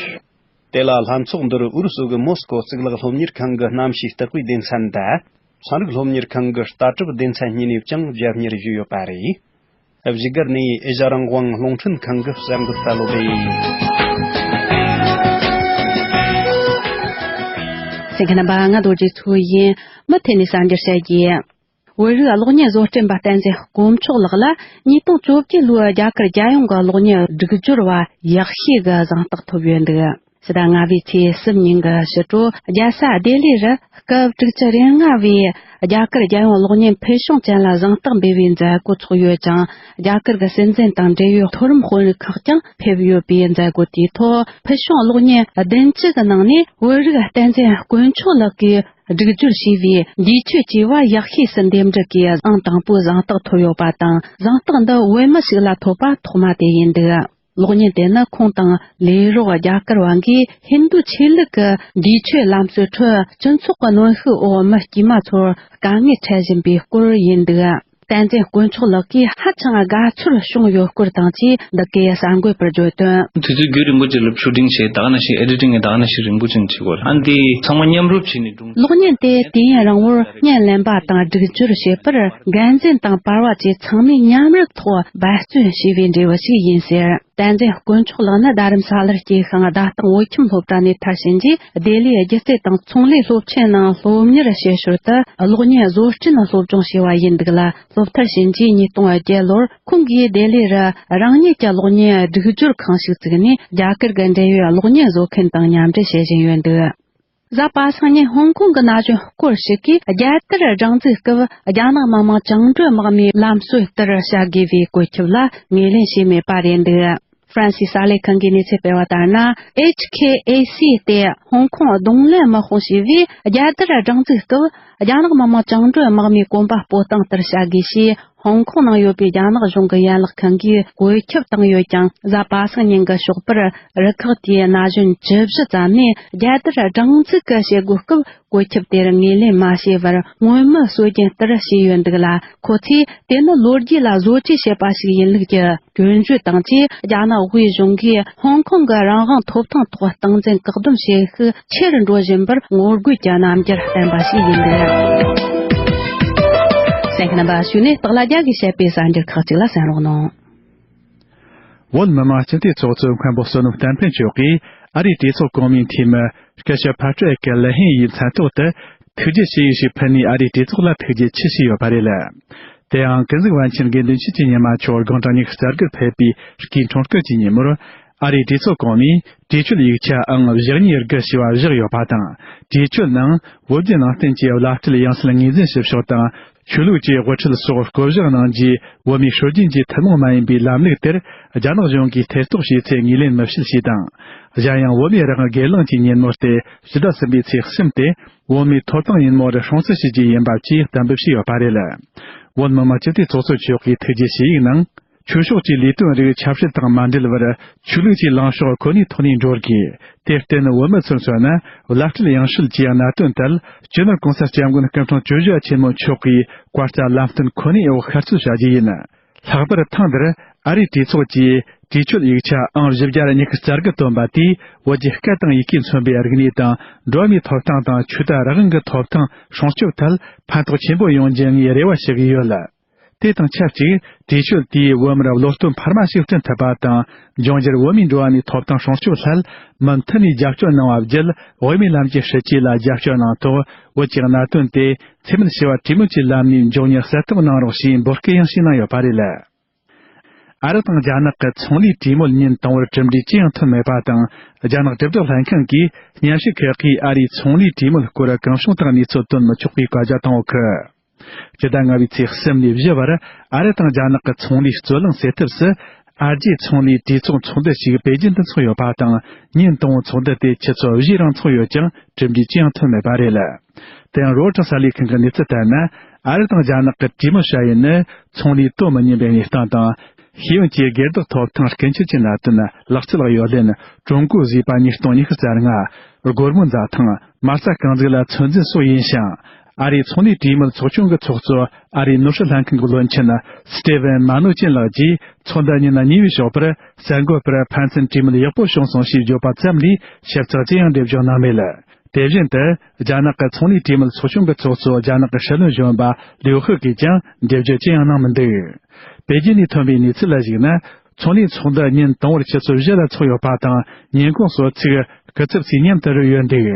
དེ་ལ་ལྷན་ཚོགས་འདིར་ཨུ་རུ་སུ་གི་མོ་སི་ཀོ་གཙུག་ལག་སློབ་གཉེར་ཁང་གི་གནམ་གཤིས་བརྟག་པའི་སྡེ་ཚན་དང་། ཚན་རིག་སློབ་གཉེར་ཁང་གི་ལྟ་གྲུབ་སྡེ་ཚན་གཉིས་ནས་ཀྱང་རྒྱབ་གཉེར་ཞུས་ཡོད་པ་རེད། བཞུགས་སྒར་ནས་ཨེ་ཤ་རང་དབང་རླུང་འཕྲིན་ཁང་གི་གསར་འགོད་པ་བློ་བདེ་ཡིན། དེ་ག་རྣམ་པ་ང་རྡོ་རྗེ་མཚོ་ཡིན། མུ་མཐུད་ནས་གསར་འགྱུར་བཤད་རྒྱུ། བོད་རིགས་གློག་བརྙན་བཟོ་སྐྲུན་པ་བསྟན་འཛིན་དཀོན་མཆོག་ལགས་ལ་ཉིས་སྟོང་བཅོ་བརྒྱད་ལོའི་རྒྱ་གར་རྒྱལ་ཡོངས་ཀྱི་གློག་བརྙན་སྒྲིག་སྦྱོར་བ་ཡག་ཤོས་ཀྱི་གཟེངས་རྟགས་ཐོབ་ཡོད་འདུག་ཕྱི་ཟླ་ལྔ་པའི་ཚེས་གསུམ་ཉིན་གྱི་ཕྱི་དྲོ་རྒྱལ་ས་ལྡི་ལི་རུ་སྐབས་དྲུག་ཅུ་རེ་ལྔ་བའི་རྒྱ་གར་རྒྱལ་ཡོངས་གློག་བརྙན་ཕུལ་བྱུང་ཅན་ལ་གཟེངས་རྟགས་འབུལ་བའི་མཛད་སྒོ་ཚོགས་ཡོད་ཅིང་། རྒྱ་གར་གྱི་སྲིད་འཛིན་དང་འབྲེལ་ཡོད་མཐོ་རིམ་དཔོན་རིགས་ཁག་ཀྱང་ཕེབས་ཡོད་པའི་མཛད་སྒོ་དེའི་ཐོག་ཕུལ་བྱུང་གློག་བརྙན་བདུན་ཅུ་གི་ནང་ནས་བོད་རིགས་བསྟན་འཛིན་དཀོན་མཆོག་ལགས་ཀྱིས་སྒྲིག་སྦྱོར་བྱས་པའི་འདས་མཆོད་ཅེས་པ་ཡག་ཤོས་སུ་འདེམས་སྒྲུག་གིས་ཨང་དང་པོའི་གཟེངས་རྟགས་ཐོབ་ཡོད་པ་དང་། གཟེངས་རྟགས་འདི་བོད་མི་ཞིག་ལ་ཐོབ་པ་ཐོག་མ་དེ་ཡིན་འདུག་གློག་བརྙན་དེ་ནི་ཁོང་དང་ལས་རོགས་རྒྱ་གར་བ་འགས་ཧིན་རྡུ་ཆོས་ལུགས་ཀྱི་འདས་མཆོད་ལམ་སྲོལ་ཁྲོད་སྤྱི་ཚོགས་ཀྱི་གནོན་ཤུགས་འོག་མི་དཀྱུས་མ་ཚོར་དཀའ་ངལ་འཕྲད་བཞིན་པའི་སྐོར་ཡིན་འདུག་བསྟན་འཛིན་དཀོན་མཆོག་ལགས་ཀྱིས་ཧ་ཅང་དགའ་ཚོར་བྱུང་ཡོད་སྐོར་དང་བཅས་འདི་གའི་གསར་འགོད་པར་བརྗོད་དོན། དུས་ཚོད་རྒྱུན་རིང་པོ་ཅིག་ལ་ཤུ་ཊིང་བྱས། ད་ག་ནང་བཞིན་ཨེ་ཌི་ཊིང་ད་ག་ནང་བཞིན་རིང་པོ་ཅིག་བྱེད་དགོས་རེད། ཨ་འདི་ཚང་མ་མཉམ་རུབ་བྱས་ནས་སྒྲུང་། གློག་བརྙན་དེ་དུས་ཡུན་རིང་བོར་བརྙན་ལེན་པ་དང་སྒྲིག་སྦྱོར་བྱེད་པར་འགན་འཛིན་དང་པར་བ་བཅས་ཚང་མས་མཉམ་རུབ་ཐོག་འབད་བརྩོན་བྱས་པའི་འབྲས་བུ་ཞིག་ཡིན་ཟེར། བསྟན་འཛིན་དཀོན་མཆོག་ལགས་ནི་རྡ་རམ་ས་ལར་སྐྱེས་ཤིང་། རྡ་སྟེང་བོད་ཁྱིམ་སློབ་གྲྭ་ནས་མཐར་ཕྱིན་རྗེས། ལྡི་ལིའི་སྒྱུ་རྩལ་དང་ཚོང་ལས་སློབ་ཆེན་ནང་སློབ་གཉེར་བྱེད་ཞོར་དུ་གློག་བརྙན་བཟོ་སྐྲུན་སློབ་སྦྱོང་བྱས་པ་ཡིན་འདུག་ལ། སློབ་མཐར་ཕྱིན་རྗེས་ཉིས་སྟོང་བརྒྱད་ལོར་ཁོང་གིས་ལྡི་ལི་རུ་རང་ཉིད་ཀྱི་གློག་བརྙན་སྒྲིག་སྦྱོར་ཁང་ཞིག་བཙུགས་ནས། རྒྱ་གར་གྱི་འབྲེལ་ཡོད་གློག་བརྙན་བཟོ་མཁན་དང་མཉམ་འབྲེལ་བྱེད་བཞིན་ཡོད་འདུག་གཟའ་པ་སངས་ཉིན་ཧོང་ཀོང་གི་ན་གཞོན་སྐོར་ཞིག་གིས་རྒྱལ་དར་སྒྲེང་འཛུགས་སྐབས་རྒྱ་ནག་མི་དམངས་བཅིངས་འགྲོལ་དམག་མིའི་ལམ་སྲོལ་ལྟར་བྱ་དགོས་པའི་བཀོད་ཁྱབ་ལ་ངོས་ལེན་བྱས་མེད་པ་རེད་འདུག་ཧྥ་རན་སིའི་གསར་ལས་ཁང་གིས་གནས་ཚུལ་སྤེལ་བ་ལྟར་ན། ཨེཆ་ཁེ་ཨེ་སི་སྟེ་ཧོང་ཀོང་གདོང་ལེན་དམག་དཔུང་ཞེས་པས་རྒྱལ་དར་སྒྲེང་འཛུགས་སྐབས་རྒྱ་ནག་མི་དམངས་བཅིངས་འགྲོལ་དམག་མིའི་གོམ་པ་སྤོ་སྟངས་ལྟར་བྱ་དགོས་ཞེས་ཧོང་ཀོང་ནང་ཡོད་པའི་རྒྱ་ནག་གཞུང་གི་ཡན་ལག་ཁང་གིས་བཀོད་ཁྱབ་བཏང་ཡོད་ཀྱང་། གཟའ་པ་སངས་ཉིན་གྱི་ཞོགས་པར་རུ་ཁག་དེའི་ན་གཞོན་བཅུ་བཞི་ཙམ་ནས་རྒྱལ་དར་སྒྲེང་འཛུགས་ཀྱི་བྱེད་སྒོའི་སྐབས། བཀོད་ཁྱབ་དེར་ངོས་ལེན་མ་བྱས་པར་སྔོན་མའི་སྲོལ་རྒྱུན་ལྟར་བྱས་ཡོད་འདུག་ལ། ཁོ་ཚོས་དེ་ནི་ལོ་རྒྱུས་ལ་བཟོ་བཅོས་བྱས་པ་ཞིག་ཡིན་ལུགས་ཀྱི་སྐྱོན་བརྗོད་དང་བཅས། རྒྱ་ནག་དབུས་གཞུང་གིས་ཧོང་ཀོང་གི་རང་དབང་ཐོབ་ཐང་ཐོག་སྟངས་འཛིན་བཀག་སྡོམ་བྱེད་ཤུགས་ཆེ་རུ་འགྲོ་བཞིན་པར་ངོ་རྒོལ་གྱི་རྣམ་འགྱུར་བསྟན་པ་ཞིག་ཡིན་འདུག་གསན་མཁན་རྣམ་པ། གཞུག་ནས་སྟག་ལྷ་རྒྱལ་གྱིས་བཤད་པའི་གསར་འགྱུར་ཁག་ཅིག་ལ་གསན་རོགས་གནང་། བོད་མི་མང་སྤྱི་འཐུས་ཚོགས་གཙོ་མཁན་པོ་བསོད་ནམས་བསྟན་འཕེལ་མཆོག་གིས་ཨ་རིའི་གྲོས་ཚོགས་གོང་མའི་འཐུས་མི་སྐུ་ཞབས་ཕ་ཏྲེག་ཀེ་ལེ་ཧེ་ཡི་མཚན་ཐོག་ཏུ་ཐུགས་རྗེ་ཆེ་ཡིག་ཞིག་ཕུལ་ནས་ཨ་རིའི་གྲོས་ཚོགས་ལ་ཐུགས་རྗེ་ཆེ་ཞུས་ཡོད་པ་རེད། དེ་ཡང་ཀུན་གཟིགས་པཎ་ཆེན་དགེ་འདུན་ཆོས་ཀྱི་ཉི་མ་མཆོག་དགུང་གྲངས་ཉི་ཤུ་རྩ་དགུར་ཕེབས་པའི་སྐུའི་འཁྲུངས་སྐར་གྱི་ཉིན་མོར། ཨ་རིའི་གྲོས་ཚོགས་གོང་མས་གྲོས་ཆོད་ཡིག་ཆ་ཨང་བཞི་གཉིས་དགུ་ཞེས་པ་བཞག་ཡོད་པ་དང་། གྲོས་ཆོད་ནང་བོད་བརྒྱུད་ནང་བསྟན་གྱི་བླ་སྤྲུལ་ཡང་སྲིད་ངོས་འཛིན་ཞུ་ཕྱོགས་དང་། ཆོས་ལུགས་ཀྱི་དབུ་ཁྲིད་སོགས་བསྐོ་གཞག་གནང་རྗེས། བོད་མིའི་སྲོལ་རྒྱུན་གྱི་ཐུན་མོང་མ་ཡིན་པའི་ལམ་ལུགས་དེར་རྒྱ་ནག་གཞུང་གིས་ཐེ་གཏོགས་བྱས་ཚེ་ངོས་ལེན་མི་བྱེད་ཞེས་དང་། གཞན་ཡང་བོད་མིའི་རང་དབང་སྒེར་ལངས་ཀྱི་ཉིན་མོ་སྟེ་ཕྱི་ཟླ་གསུམ་པའི་ཚེས་གསུམ་སྟེ། བོད་མིའི་ཐོབ་ཐང་ཉིན་མོར་སྲུང་བརྩི་ཞུ་རྒྱུ་ཡིན་པ་བཅས་གཏན་འབེབས་བྱས་ཡོད་པ་རེད། བོད་མི་མང་སྤྱི་འཐུས་ཚོགས་གཙོ་མཆོག་གིས་ཐུགས་རྗེ་ཆེ་ཡིག་ནང་། ཆོས་ཕྱོགས་ཀྱི་ལས་དོན་རིགས་ཆབ་སྲིད་དང་མ་འབྲེལ་བར། ཆོས་ལུགས་ཀྱི་ལངས་ཕྱོགས་ཁོ་ནའི་ཐོག་ནས་འགྲོ་དགོས། དེར་བརྟེན་བོད་མི་ཚོར་མཚོན་ན། བླ་སྤྲུལ་ཡང་སྲིད་ཀྱི་གནད་དོན་ཐད། སྤྱི་ནོར་གོང་ས་སྐྱབས་མགོན་སྐུ་ཕྲེང་བཅུ་བཞི་པ་ཆེན་མོ་མཆོག་གིས་བཀའ་རྩ་ལམ་སྟོན་ཁོ་ནའི་འོག་ཤར་བསྐྱོད་བྱ་རྒྱུ་ཡིན། ལྷག་པར་ཐེངས་འདིར་ཨ་རིའི་གྲོས་ཚོགས་ཀྱིས་གྲོས་ཆོད་ཡིག་ཆ་ཨང་བཞི་བརྒྱ་ཉི་ཤུ་རྩ་དགུ་བཏོན་པ་དེས། བོད་ཀྱི་སྐད་དང་ཡི་གེ་མཚོན་པའི་རིག་གནས་དང་། འགྲོ་བ་མིའི་ཐོབ་ཐང་དང་ཆོས་དད་རང་དབང་གི་ཐོབ་ཐང་སྲུང་སྐྱོབ་ཐད་ཕན་ཐོགས་ཆེན་པོ་ཡོང་རྒྱུ་ངས་རེ་བ་ཞུ་གི་ཡོད། དེ་དང་ཆབས་ཅིག་གྲོས་ཆོད་དེས་བོད་མིར་བློ་སྟོབས་འཕར་མ་ཞིག་བསྐྲུན་ཐུབ་པ་དང་། འབྱུང་འགྱུར་བོད་མིའི་འགྲོ་བ་མིའི་ཐོབ་ཐང་སྲུང་སྐྱོབ་སླད་མུ་མཐུད་ནས་རྒྱབ་སྐྱོར་གནང་བ་བརྒྱུད། དབུ་མའི་ལམ་གྱི་སྲིད་བྱུས་ལ་རྒྱབ་སྐྱོར་གནང་ཐོག་བོད་ཀྱི་གནད་དོན་དེ་འཚེ་མེད་ཞི་བ་གྲོས་མོལ་གྱི་ལམ་ནས་མགྱོགས་མྱུར་སེལ་ཐབས་གནང་རོགས་ཞེས་འབོད་སྐུལ་ཡང་ཞིག་གནང་ཡོད་པ་རེད། ཨ་རི་དང་རྒྱ་ནག་གི་ཚོང་ལས་གྲོས་མོལ་ཉིན་དང་པོར་གྲུབ་འབྲས་ཅི་ཡང་ཐོན་མེད་པ་དང་། རྒྱ་ནག་དྲིལ་བསྒྲགས་ལྷན་ཁང་གིས་སྙན་ཞུ་ཁག་གིས་ཨ་རིའི་ཚོང་ལས་གྲོས་མོལ་སྐོར་གང་བྱུང་དུ་གནས་ཚུལ་བཏོན་མི་ཆོག་པའི་བཀའ་རྒྱ་བཏང་ཡོད་གི། སྤྱི་ཟླ་ལྔ་པའི་ཚེས་གསུམ་ནས་བཞི་བར་ཨ་རི་དང་རྒྱ་ནག་གི་ཚོང་ལས་རྩོད་གླེང་སེལ་ཐབས་སུ། ཨ་རྒྱའི་ཚོང་ལས་གྲོས་ཚོགས་ཚོགས་འདུ་ཞིག་པེ་ཅིན་དུ་འཚོགས་ཡོད་པ་དང་། ཉིན་དང་པོའི་ཚོགས་འདུ་དེ་ཆུ་ཚོད་བཞིའི་རིང་འཚོགས་ཡོད་ཀྱང་། གྲུབ་འབྲས་ཅི་ཡང་ཐོན་མེད་པ་རེད། དེ་ཡང་རོའི་ཊར་གསར་ལས་ཁང་གི་གནས་ཚུལ་ལྟར་ན། ཨ་རི་དང་རྒྱ་ནག་གི་གྲོས་མོལ་བྱ་ཡུལ་ནི། ཚོང་ལས་དོ་མི་མཉམ་པའི་གནས་སྟངས་དང་། ཤེས་ཡོན་གྱི་སྒེར་བདག་ཐོབ་ཐང་རྐུ་འཁྱེར་གྱི་གནད་དོན། ལག་རྩལ་གཡོ་ལེན། ཀྲུང་གོའི་བཟོས་པ་ཉིས་སྟོང་ཉི་ཤུ་རྩ་ལྔ། སྒོར་མོའི་འཛའ་ཐང་། མ་རྩ་རྐང་འཛུགས་ལ་ཚོད་འཛིན་སོགས་ཡིན་ཞིང་། ཨ་རིའི་ཚོང་ལས་གྲོས་མོལ་ཚོགས་ཆུང་གི་ཚོགས་གཙོ། ཨ་རིའི་ནོར་སྲིད་ལྷན་ཁང་གི་བློན་ཆེན་སི་ཏེ་ཝན་མ་ནོ་ཅན་ལགས་ཀྱིས། ཚོགས་འདུ་ཉིན་གཉིས་པའི་ཞོགས་པར་གསར་འགོད་པར་ཕན་ཚུན་གྲོས་མོལ་ཡག་པོ་བྱུང་སོང་ཞེས་བརྗོད་པ་ཙམ་ལས། ཞིབ་ཚགས་ཅི་ཡང་འགྲེལ་བརྗོད་གནང་མེད། དེ་བཞིན་དུ། རྒྱ་ནག་གི་ཚོང་ལས་གྲོས་མོལ་ཚོགས་ཆུང་གི་ཚོགས་གཙོ་རྒྱ་ནག་གི་སྲིད་བློན་གཞོན་པ་ལིའུ་ཧེ་གིས་ཀྱང་འགྲེལ་བརྗོད་ཅི་ཡང་གནང་མི་འདུག་པེ་ཅིན་ནས་ཐོན་པའི་གནས་ཚུལ་ལ་གཞིགས་ན། ཚོང་ལས་ཚོགས་འདུ་ཉིན་དང་པོར་ཆུ་ཚོད་བཞི་ལ་འཚོགས་ཡོད་པ་དང་། ཉིན་གུང་གསོལ་ཚིགས། སྐུ་ཚབ་ཚོས་མཉམ་དུ་རོལ་ཡོད་འདུག།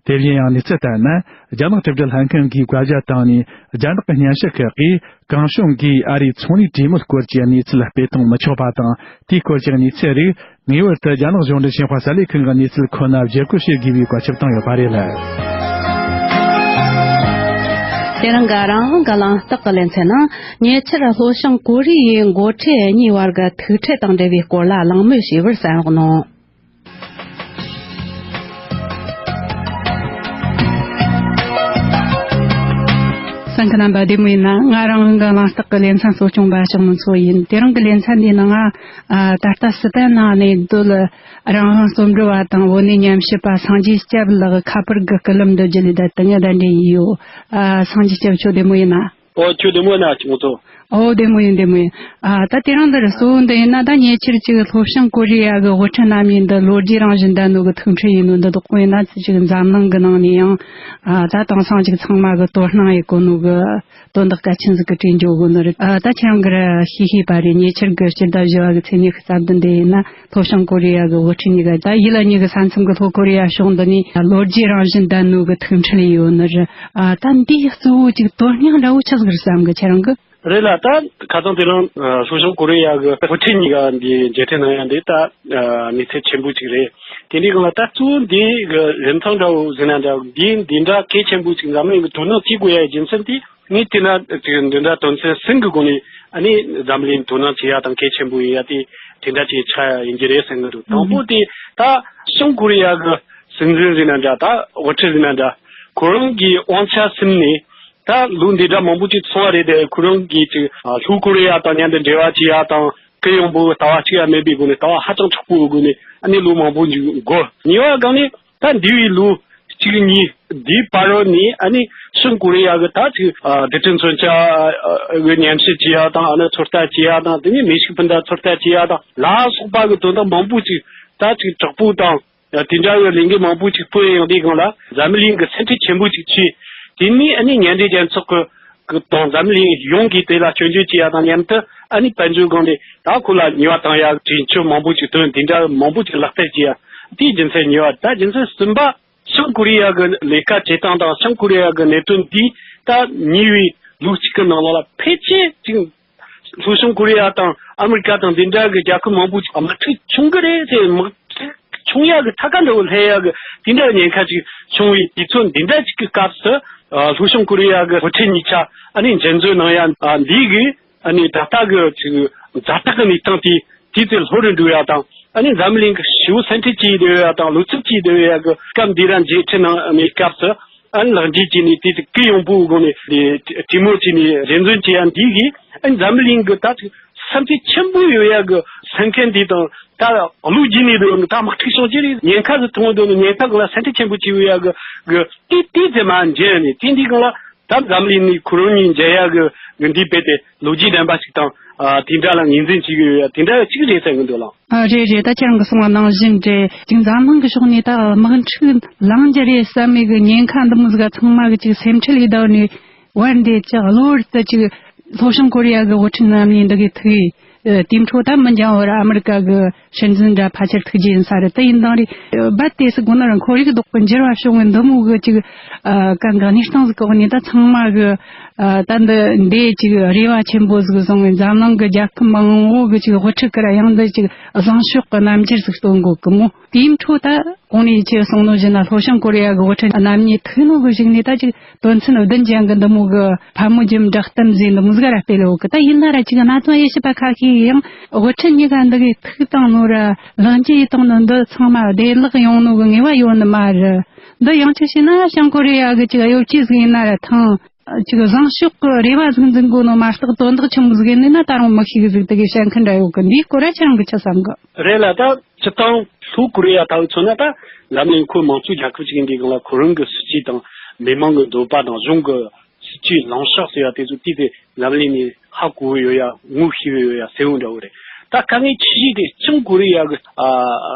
དེ་བཞིན་ཡང་གནས་ཚུལ་ལྟར་ན། རྒྱ་ནག་དྲིལ་བསྒྲགས་ལྷན་ཁང་གིས་བཀའ་རྒྱ་བཏང་ནས། རྒྱ་ནག་གི་སྨྱན་བྱད་ཁག་གིས་གང་བྱུང་གིས་ཨ་རིའི་ཚོང་ལས་གྲོས་མོལ་སྐོར་གྱི་གནས་ཚུལ་སྤེལ་གཏོང་མི་ཆོག་པ་དང་། དེའི་སྐོར་གྱི་གནས་ཚུལ་རིགས་ངེས་པར་དུ་རྒྱ་ནག་གཞུང་འབྲེལ་ཞིན་ཧྭ་གསར་ལས་ཁང་གི་གནས་ཚུལ་ཁོ་ན་བརྒྱུད་སྐུར་བྱེད་དགོས་པའི་བཀའ་ཁྱབ་བཏང་ཡོད་པ་རེད། དེ་རིང་གི་རང་དབང་གི་གླེང་སྟེགས་ཀྱི་ལེ་ཚན་ནང་ཉེ་ཆར་ལྷོ་བྱང་ཀོ་རི་ཡའི་འགོ་ཁྲིད་གཉིས་བར་གྱི་ཐུག་འཕྲད་དང་འབྲེལ་བའི་སྐོར་ལ་གླེང་མོལ་བྱས་པར་གསན་རོགས་གནང་། གསན་མཁན་རྣམ་པ་བདེ་མོ་ཡིན་ན། ང་རང་དབང་གི་གླེང་སྟེགས་ཀྱི་ལེ་ཚན་གཙོ་སྐྱོང་པ་ཞང་མུན་མཚོ་ཡིན། དེ་རིང་གི་ལེ་ཚན་འདིའི་ནང་ང་ཨ། ད་ལྟ་སི་པན་ནང་གནས་སྡོད་རང་དབང་རྩོམ་འབྲི་བ་དང་བོད་གནས་ཉམས་ཞིབ་པ་སངས་རྒྱས་སྐྱབས་ལགས་ཁ་པར་གྱི་སྐུད་ལམ་འདི་བརྒྱུད་ལས་ད་ལྟ་ངས་གདན་འདྲེན་ཡིན་ཡོད། ཨ། སངས་རྒྱས་སྐྱབས་ཁྱོད་བདེ་མོ་ཡིན་ན། ཨོ་ཁྱོད་བདེ་མོ་ཡིན་ན་ཞང་མུན་མཚོ། ཨོ་བདེ་མོ་ཡིན་བདེ་མོ་ཡིན། ཨ། ད་དེ་རིང་འདིར་གཙོ་བོ་འདི་ཡིན་ན། ད་ཉེ་ཆར་ཅིག་ལྷོ་བྱང་ཀོ་རི་ཡ་གི་དབུ་ཁྲིད་རྣམ་གཉིས་འདི་ལོ་རྒྱུས་རང་བཞིན་ལྡན་ནོ་གི་ཐུག་འཕྲད་ཡིན་ནོ་འདི་དག་པོ་ཡིན་ན། ཅིག་འཛམ་གླིང་གི་ནང་ནས་ཡང་ཨ། ད་དེང་སང་ཅིག་ཚང་མ་གི་དོ་སྣང་ཡེད་གོ་ནོ་གི་དོན་དག་གལ་ཆེན་ཟིག་གི་གྲས་འགྱོ་གོ་ནི་རེད། ཨ། ད་ཁྱེད་རང་གིས་ཤེས་ཤེས་པ་རེད། ཉེ་ཆར་གི་སྤྱི་ཟླ་བཞི་བ་གི་ཚེས་ཉི་ཤུ་རྩ་བདུན་འདི་ཡིན་ན། ལྷོ་བྱང་ཀོ་རི་ཡ་གི་དབུ་ཁྲིད་གཉིས་ཀ་ད་ཡུལ་གཉིས་ཀྱི་ས་མཚམས་ཀྱི་ལྷོ་ཀོ་རི་ཡ་ཕྱོགས་འདི་ནས་ལོ་རྒྱུས་རང་བཞིན་ལྡན་ནོ་གི་ཐུག་འཕྲད་ཡོད་ནི་རེད། ཨ། ད་འདིའི་གཙོ་བོ་ཅིག་དོན་སྙིང་འདྲ་བོ་ཆི་ཟིག་རེད་བསམ་གི་ཁྱེད་རང་གི། རེད་ལ། ད་ཁ་སང་དེ་རིང་ལྷོ་བྱང་ཀོ་རི་ཡ་གི་དབུ་ཁྲིད་གཉིས་ཀ་འདི་མཇལ་འཕྲད་གནང་ཡ་འདི་ད་གནས་ཚད་ཆེན་པོ་ཅིག་རེད། དེ་འདྲའི་སྒང་ལ་ད་གཙོ་བོ་འདི་གི་རིན་ཐང་འདྲ་བོ་ཟེར་ན་འདྲ། འདི་འདི་འདྲ་གལ་ཆེན་པོ་ཅིག་འཛམ་གླིང་གི་དོ་སྣང་བྱེད་དགོས་ཡ་རྒྱུ་མཚན་དེ། ངས་བལྟས་ན་ཅིག་འདི་འདྲ་དོན་ཚན་གསུམ་གྱི་སྒོ་ནས་ཨ་ནི་འཛམ་གླིང་དོ་སྣང་བྱེད་ཡ་དང་གལ་ཆེན་པོ་ཡིན་ཡ་དེ་དེ་འདྲ་ཅིག་ཆགས་ཡ་ཡིན་གྱི་རེད་བསམ་གྱི་འདུག། དང་པོ་དེ་ད་བྱང་ཀོ་རི་ཡ་གི་སྲིད་འཛིན་ཟེར་ན་འདྲ། ད་དབུ་ཁྲིད་ཟེར་ན་འདྲ། ཁོ་རང་གི་དབང་ཆ་ཟིན་ནས་ད་ལོ་འདི་འདྲ་མང་པོ་ཅིག་སོང་བ་རེད་དེ། ཁོ་རང་གིས་ཅིག་ལྷོ་ཀོ་རི་ཡ་དང་མཉམ་དུ་འབྲེལ་བ་བྱེད་ཡ་དང་གུ་ཡངས་པོ་ལྟ་བ་གཅིག་ཡང་མེད་པའི་སྒོ་ནས། ལྟ་བ་ཧ་ཅང་དྲག་པོའི་སྒོ་ནས་ཨ་ནི་ལོ་མང་པོ་ཅིག་འགོར། ཉེ་བའི་སྒང་ནས། ད་འདས་པའི་ལོ་གཅིག་གཉིས་འདིའི་བར་ནས་ཨ་ནི་བྱང་ཀོ་རི་ཡ་གི་ད་ཅིག་ཨ། རྡུལ་ཕྲན་མཚོན་ཆ་གི་ཉམས་ཞིབ་བྱེད་ཡ་དང་། ཨ་ནི་ཚོད་ལྟ་བྱེད་ཡ་དང་། དེ་ནས་མེ་ཤུགས་འཕུར་མདའ་ཚོད་ལྟ་བྱེད་ཡ་དང་ལ་སོགས་པ་གི་དོན་དག་མང་པོ་ཅིག་ད་ཅིག་དྲག་པོ་དང་དེ་འདྲ་གི་ལས་འགུལ་མང་པོ་ཅིག་སྤེལ་ཡོང་དུས་སྒང་ལ། འཛམ་གླིང་གི་སེམས་ཁྲལ་ཆེན་པོ་ཅིག་བྱས། དེ་ནས་ཨ་ནི་མཉམ་འབྲེལ་རྒྱལ་ཚོགས་ཀྱི་གི་དང་འཛམ་གླིང་ཡོངས་ཀྱིས་དེ་ལ་སྐྱོན་བརྗོད་བྱེད་ཡ་དང་མཉམ་དུ། ཨ་ནི་དཔལ་འབྱོར་སྒང་ནས་ད་ཁོ་ལ་ཉེས་པ་བཏང་ཡ་གྲོས་ཆོད་མང་པོ་ཅིག་བཏོན། དེ་འདྲ་མང་པོ་ཅིག་ལག་བསྟར་བྱེད་ཡ། དེའི་རྒྱུ་མཚན་ཉེས་པ། ད་རྒྱུ་མཚན་གསུམ་པ། བྱང་ཀོ་རི་ཡ་གི་ལས་ཀ་བྱེད་སྟངས་དང་བྱང་ཀོ་རི་ཡ་གི་གནད་དོན་འདིས་ད་ཉེ་བའི་ལོ་གཅིག་གི་ནང་ལོགས་ལ་ཕལ་ཆེར་ཅིག་ལྷོ་བྱང་ཀོ་རི་ཡ་དང་ཨ་མི་རི་ཀ་དང་དེ་འདྲ་གི་རྒྱལ་ཁབ་མང་པོ་ཅིག་དམག་འཁྲུག་བྱུང་གི་རེད་ཟེར། དམག་འཁྲུག་བྱུང་ཡག་གི་ཐད་ཀ་འདྲ་བོ་སླེབས་ཡག་གི་དེ་འདྲ་ཉེན་ཁ་ཅིག་བྱུང་བའི་དུས་ཚོད་འདི་འདྲ་ཅིག་གི་སྐབས་སུ། ཨ། ལྷོ་བྱང་ཀོ་རི་ཡ་གི་དབུ་ཁྲིད་གཉིས་ཆ་ཨ་ནི་མཇལ་འཛོམས་གནང་ཡ། ཨ། འདི་གིས་ཨ་ནི་ད་ལྟ་གི་ཅིག་ཛ་དྲག་གི་གནས་སྟངས་དེ་དུས་ཚོད་ལྷོད་རུ་འགྲོ་ཡ་དང་། ཨ་ནི་འཛམ་གླིང་གི་ཞི་བོ་སེམས་ཁྲལ་བྱེད་བསྡད་ཡ་དང་བློ་འཚབ་བྱེད་བསྡད་ཡ་གི་སྐབས་འདི་ར་མཇལ་འཕྲད་གནང་བའི་སྐབས་སུ། ཨ་ནི་ལག་འབྲེལ་བྱས་ནས་དེ་གུ་ཡངས་པོའི་སྒོ་ནས་དེ་གྲོས་མོལ་བྱས་ནས་རེ་འདུན་བྱེད་ཡ་འདི་གིས། ཨ་ནི་འཛམ་གླིང་གི་ད་ཅིག་སེམས་ཁྲལ་ཆེན་པོ་ཡོད་ཡ་གི་སེམས་ཁམས་འདི་དང་། ད་ལོ་རྒྱུས་ནས་འདུག་ད་དམག་འཁྲུག་བྱུང་རྗེས་རེད། ཉེན་ཁ་ཟིག་མཐོང་འདུག་ནི་ཉེན་ཁ་སྒང་ལ་སེམས་ཁྲལ་ཆེན་པོ་བྱེད་ཡོད་ཡ་གི་གི་དེ་དེ་ཙམ་མ་མཇལ་ནས། དེ་འདི་སྒང་ལ་ད་འཛམ་གླིང་ནས་ཁོ་རང་གཉིས་མཇལ་ཡ་གི་གི་འདི་རྦད་དེ་ལོ་རྒྱུས་ལྡན་པ་ཞིག་དང་། ཨ། དེ་འདྲ་ལ་ངོས་འཛིན་བྱེད་ཀྱི་ཡོད་ཡ་དེ་འདྲ་གཅིག་རེད་བསམ་གི་འདུག་ལགས། ཨ། རེད་རེད། ད་ཁྱེད་རང་གིས་གསུངས་པ་ནང་བཞིན་རེད། ཅིག་འཛམ་གླིང་གི་ཕྱོགས་ནས་ད་དམག་འཁྲུག་ལངས་རྒྱུ་རེད་བསམ་མེད་གི་ཉེན་ཁ་འདི་མོ་ཟིག་ག་ཚང་མ་གི་ཅིག་སེམས་ཁྲལ་ཡེད་བསྡད་ནས། བར་འདི་ཅིག་གློ་བུར་དུ་ཅིག་ལྷོ་བྱང་ཀོ་རི་ཡ་གི་དབུ་ཁྲིད་རྣམ་གཉིས་འདི་གི་ཐུག་ཡིན། ཨ། དེའི་འཕྲོ་ད་མི་འགྱངས་བར་ཨ་མི་རི་ཀ་གི་སྲིད་འཛིན་འདྲ་ཕལ་ཆེར་ཐུག་རྒྱུ་ཡིན་ས་རེད། དེ་ཡིན་དང་རེད། རྦད་དེ་སུ་དགོས་ན་རང་ཁོར་ཡུག་ལྡོག་གི་འགྱུར་བ་བྱུང་བའི་འདི་མོ་གི་ཅིག་ཨ། གང་གི་གནས་སྟངས་ཟིག་གི་འོག་ནས་ད་ཚང་མ་གི་ཨ། ད་འདི་འདི་ཅིག་རེ་བ་ཆེན་པོ་ཟིག་བཟུང་བའི་འཛམ་གླིང་གི་རྒྱལ་ཁབ་མང་བོ་གི་ཅིག་དབུ་ཁྲིད་གི་ར་ཡང་འདི་ཅིག་བཟང་ཕྱོགས་གི་རྣམ་འགྱུར་ཟིག་སྟོན་དགོས་གི་མོ། དེའི་འཕྲོ་ད་གོང་ནས་ཁྱེད་གསུངས་ནོ་བཞིན་ན་ལྷོ་བྱང་ཀོ་རི་ཡ་གི་དབུ་ཁྲིད་རྣམ་གཉིས་ཐུག་ནོ་གི་གཞུག་ནས་ད་ཅིག་དོན་ཚན་བདུན་ཅན་གི་འདི་མོ་གི་ཕ་མོ་རྒྱུ་འབྲས་གཏམ་ཟེར་འདི་མོ་ཟིག་ར་སྤེལ་ཡོད་གི། ད་ཡིན་ན་ར་ཅིག་གནད་དོན་དབྱེ་ཞིབ་པ་ཁ་ཤས་ཀྱིས་ཡང་དབུ་ཁྲིད་གཉིས་ཀ་འདི་གི་ཐུག་བཏང་ནོ་ར་ལག་འཇུ་ཡེད་བཏང་ནོ་འདི་ཚང་མ་བདེ་བླག་ཡོང་ནོ་གི་ངེས་པ་ཡོད་ནི་མ་རེད། འདི་ཡང་ཅིག་བྱས་ན་བྱང་ཀོ་རི་ཡ་གི་ཅིག་གཡོ་ཇུས་ཟིག་ཡིན་ན་ར་ཐང་། ཅིག་བཟང་ཕྱོགས་ཀྱི་རེ་བ་ཟིག་འཛིན་དགོས་ནོ་མ་གཏོགས་དོན་དག་ཆི་མོ་ཟིག་ཡིན་ནི་ན་ད་རུང་མི་ཤེས་གི་ཟིག་དེ་གི་བཤད་མཁན་འདྲ་ཡོད་གི། འདིའི་སྐོར་ར་ཁྱེད་རང་གི་ཆི་བསམ་གི། རེད་ལ། ད་སྤྱིར་བཏང་ལྷོ་ཀོ་རི་ཡ་ལྟ་བུ་མཚོན་ན། ད་འཛམ་གླིང་ཁོ་དམངས་གཙོའི་རྒྱལ་ཁབ་ཅིག་ཡིན་དུས་སྒང་ལ་ཁོ་རང་གི་སྲིད་ཇུས་དང་མི་མང་གི་འདོད་པ་དང་གཞུང་གི་སྲིད་ཇུས་ལངས་ཕྱོགས་ཟེར་ཡ་དེ་ཚོ་དེ་དེ་འཛམ་གླིང་ནས་ཧ་གོ་གི་ཡོད་ཡ། ངོ་ཤེས་གི་ཡོད་ཡ། གསལ་བོ་འདྲ་བོ་རེད། ད་དཀའ་ངལ་ཆེ་ཤོས་དེ་བྱང་ཀོ་རི་ཡ་གི་ཨ་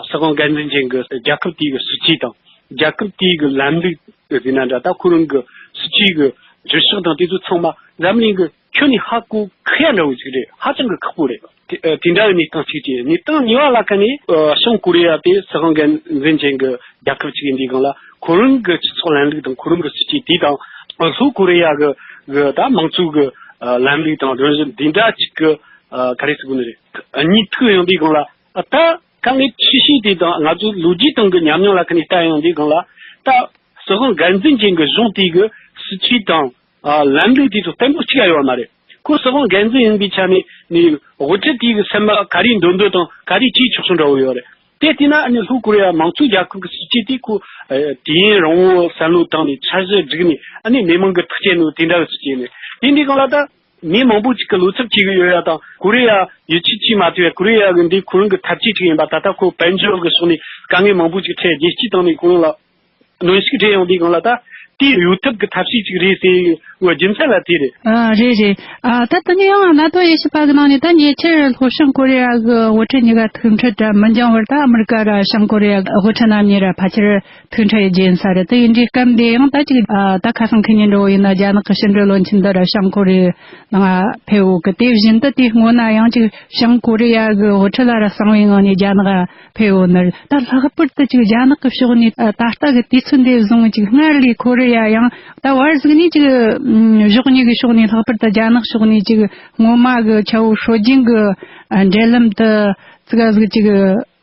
སྲིད་དབང་སྒེར་འཛིན་ཅན་གི་རྒྱལ་ཁབ་དེའི་གི་སྲིད་ཇུས་དང་རྒྱལ་ཁབ་དེའི་གི་ལམ་ལུགས་ཟེར་ན་འདྲ། ད་ཁོ་རང་གི་སྲིད་ཇུས་གི་འགྱུར་ཕྱོགས་དང་དེ་ཚོ་ཚང་མ་འཛམ་གླིང་གི་ཁྱོན་ནས་ཧ་གོ་ཁག་ཡ་འདྲ་བོ་ཅིག་རེད། ཧ་ཅང་གི་ཁག་པོ་རེད། དེ་ཨ་དེ་འདྲ་བའི་གནས་སྟངས་གཅིག་བྱས། གནས་སྟངས་གཉིས་པ་ལ་ཁ་ནས་ཨ་བྱང་ཀོ་རི་ཡ་དེ་སྲིད་དབང་སྒེར་འཛིན་ཅན་གྱི་རྒྱལ་ཁབ་ཅིག་ཡིན་དུས་སྒང་ལ། ཁོ་རང་གི་སྤྱི་ཚོགས་ལམ་ལུགས་དང་ཁོ་རང་གི་སྲིད་ཇུས་དེ་དང་། ལྷོ་ཀོ་རི་ཡ་གི་གི་ད་དམངས་གཙོ་གི་ཨ་ལམ་ལུགས་དང་རང་བཞིན་འདི་འདྲ་ཅིག་གི་ཨ་ག་རེ་ཟེར་དགོས་ནི་རེད། གཉིས་ཐུག་ཡོང་དུས་སྒང་ལ། ཨ་ད་དཀའ་ངལ་ཆེ་ཤོས་དེ་དང་། ང་ཚོའི་ལོ་རྒྱུས་སྟེང་གི་ཉམས་མྱོང་ལ་ཁ་ནས་ལྟ་ཡོང་དུས་སྒང་ལ། ད་སྲིད་དབང་སྒེར་འཛིན་ཅན་གྱི་གཞུང་དེ་གི་སྲིད་ཇུས་དང་ཨ་ལམ་ལུགས་དེ་ཚོ་བརྟན་པོ་གཅིག་ཡ་ཡོད་མ་རེད། ཁོ་སྲིད་དབང་སྒེར་འཛིན་ཡིན་པའི་ཆ་ནས་ནི་དབུ་ཁྲིད་དེ་གི་སེམས་པ་ག་རེ་འདོད་འདོད་དང་ག་རེ་བྱེད་ཆོག་ཆོག་འདྲ་བོ་ཡོད་རེད། དེ་བལྟས་ན་ཨ་ནི་ལྷོ་ཀོ་རི་ཡ་དམངས་གཙོའི་རྒྱལ་ཁབ་ཀྱི་སྲིད་ཇུས་དེ་ཁོ་ཨ་དུས་ཡུན་རིང་བོ་བསམ་བློ་བཏང་ནས་འཆར་གཞི་བསྒྲིགས་ནས། ཨ་ནི་མི་མང་གི་ཐག་བཅད་ནོ་དེ་འདྲ་བའི་སྲིད་ཇུས་ནས། དེ་འདི་གང་ལ་ད་མི་མང་པོ་ཅིག་གི་བློ་འཚབ་བྱེད་ཀྱི་ཡོད་ཡ་དང་། ཀོ་རི་ཡ་ཡིད་ཆེས་བྱེད་མ་ཐུབ་ཡ། ཀོ་རི་ཡ་གི་འདི་ཁོ་རང་གི་འཐབ་ཇུས་ཅིག་ཡིན་པ། ད་ལྟ་ཁོ་དཔལ་འབྱོར་གི་ཕྱོགས་ནས་དཀའ་ངལ་མང་པོ་ཅིག་འཕྲད། རྒྱལ་སྤྱིའི་སྟེང་ནས་ཁོ་རང་ལ་གནོན་ཤུགས་སྤྲད་ཡོང་དུས་སྒང་ལ། ད་དེ་གཡོལ་ཐབས་ཀྱི་ཐབས་ཤེས་ཅིག་རེད་ཟེར་བའི་རྒྱུ་མཚན་ལ་དེ་རེད། ཨ་རེད་རེད། ཨ་ད་དེ་ནས་ཡང་གནད་དོན་དབྱེ་ཞིབ་པ་གི་ནང་ནས། ད་ཉེ་ཆར་ལྷོ་བྱང་ཀོ་རི་ཡ་གི་དབུ་ཁྲིད་གཉིས་ཀ་ཐུག་འཕྲད་མི་འགྱངས་བར། ད་ཨ་མི་རི་ཀ་ར་བྱང་ཀོ་རི་ཡ་དབུ་ཁྲིད་རྣམ་གཉིས་ར་ཕལ་ཆེར་ཐུག་འཕྲད་ཡོད་རྒྱུ་ཡིན་ས་རེད། དེ་ཡིན་དུས་སྐབས་འདི་ཡང་ད་ཅིག་ཨ་ད་ཁ་སང་ཁེ་ཉིན་འགྲོ་བོ་ཡིན་ན། རྒྱ་ནག་གི་ཕྱི་འབྲེལ་བློན་ཆེན་འདི་ར་བྱང་ཀོ་རི་ཡའི་ནང་ཕེབས་ཡོད་གི། དེ་བཞིན་དུ་དེའི་སྔོན་ན་ཡང་ཅིག་བྱང་ཀོ་རི་ཡ་གི་དབུ་ཁྲིད་ལ་ར་གསང་བའི་ངང་ནས་རྒྱ་ནག་ཕེབས་ཡོད་ནི་རེད། ད་ལྷག་པར་དུ་ཅིག་རྒྱ་ནག་གི་ཕྱོགས་ནས་ད་ལྟ་གི་དུས་ཚོད་འདི་བཟུང་ཅིག་སྔར་ལས་ཀོ་རི་ཡ་ཡང་ད་བར་ཟིག་ནས་ཅིག་ཕྱོགས་གཉིས་ཀྱི་ཕྱོགས་ནས། ལྷག་པར་དུ་རྒྱ་ནག་ཕྱོགས་ནས་ཅིག་སྔོན་མ་གི་ཆ་བོ་སྲོལ་རྒྱུན་གྱི་འབྲེལ་ལམ་དུ་ཙི་ག་ཟིག་ཅིག་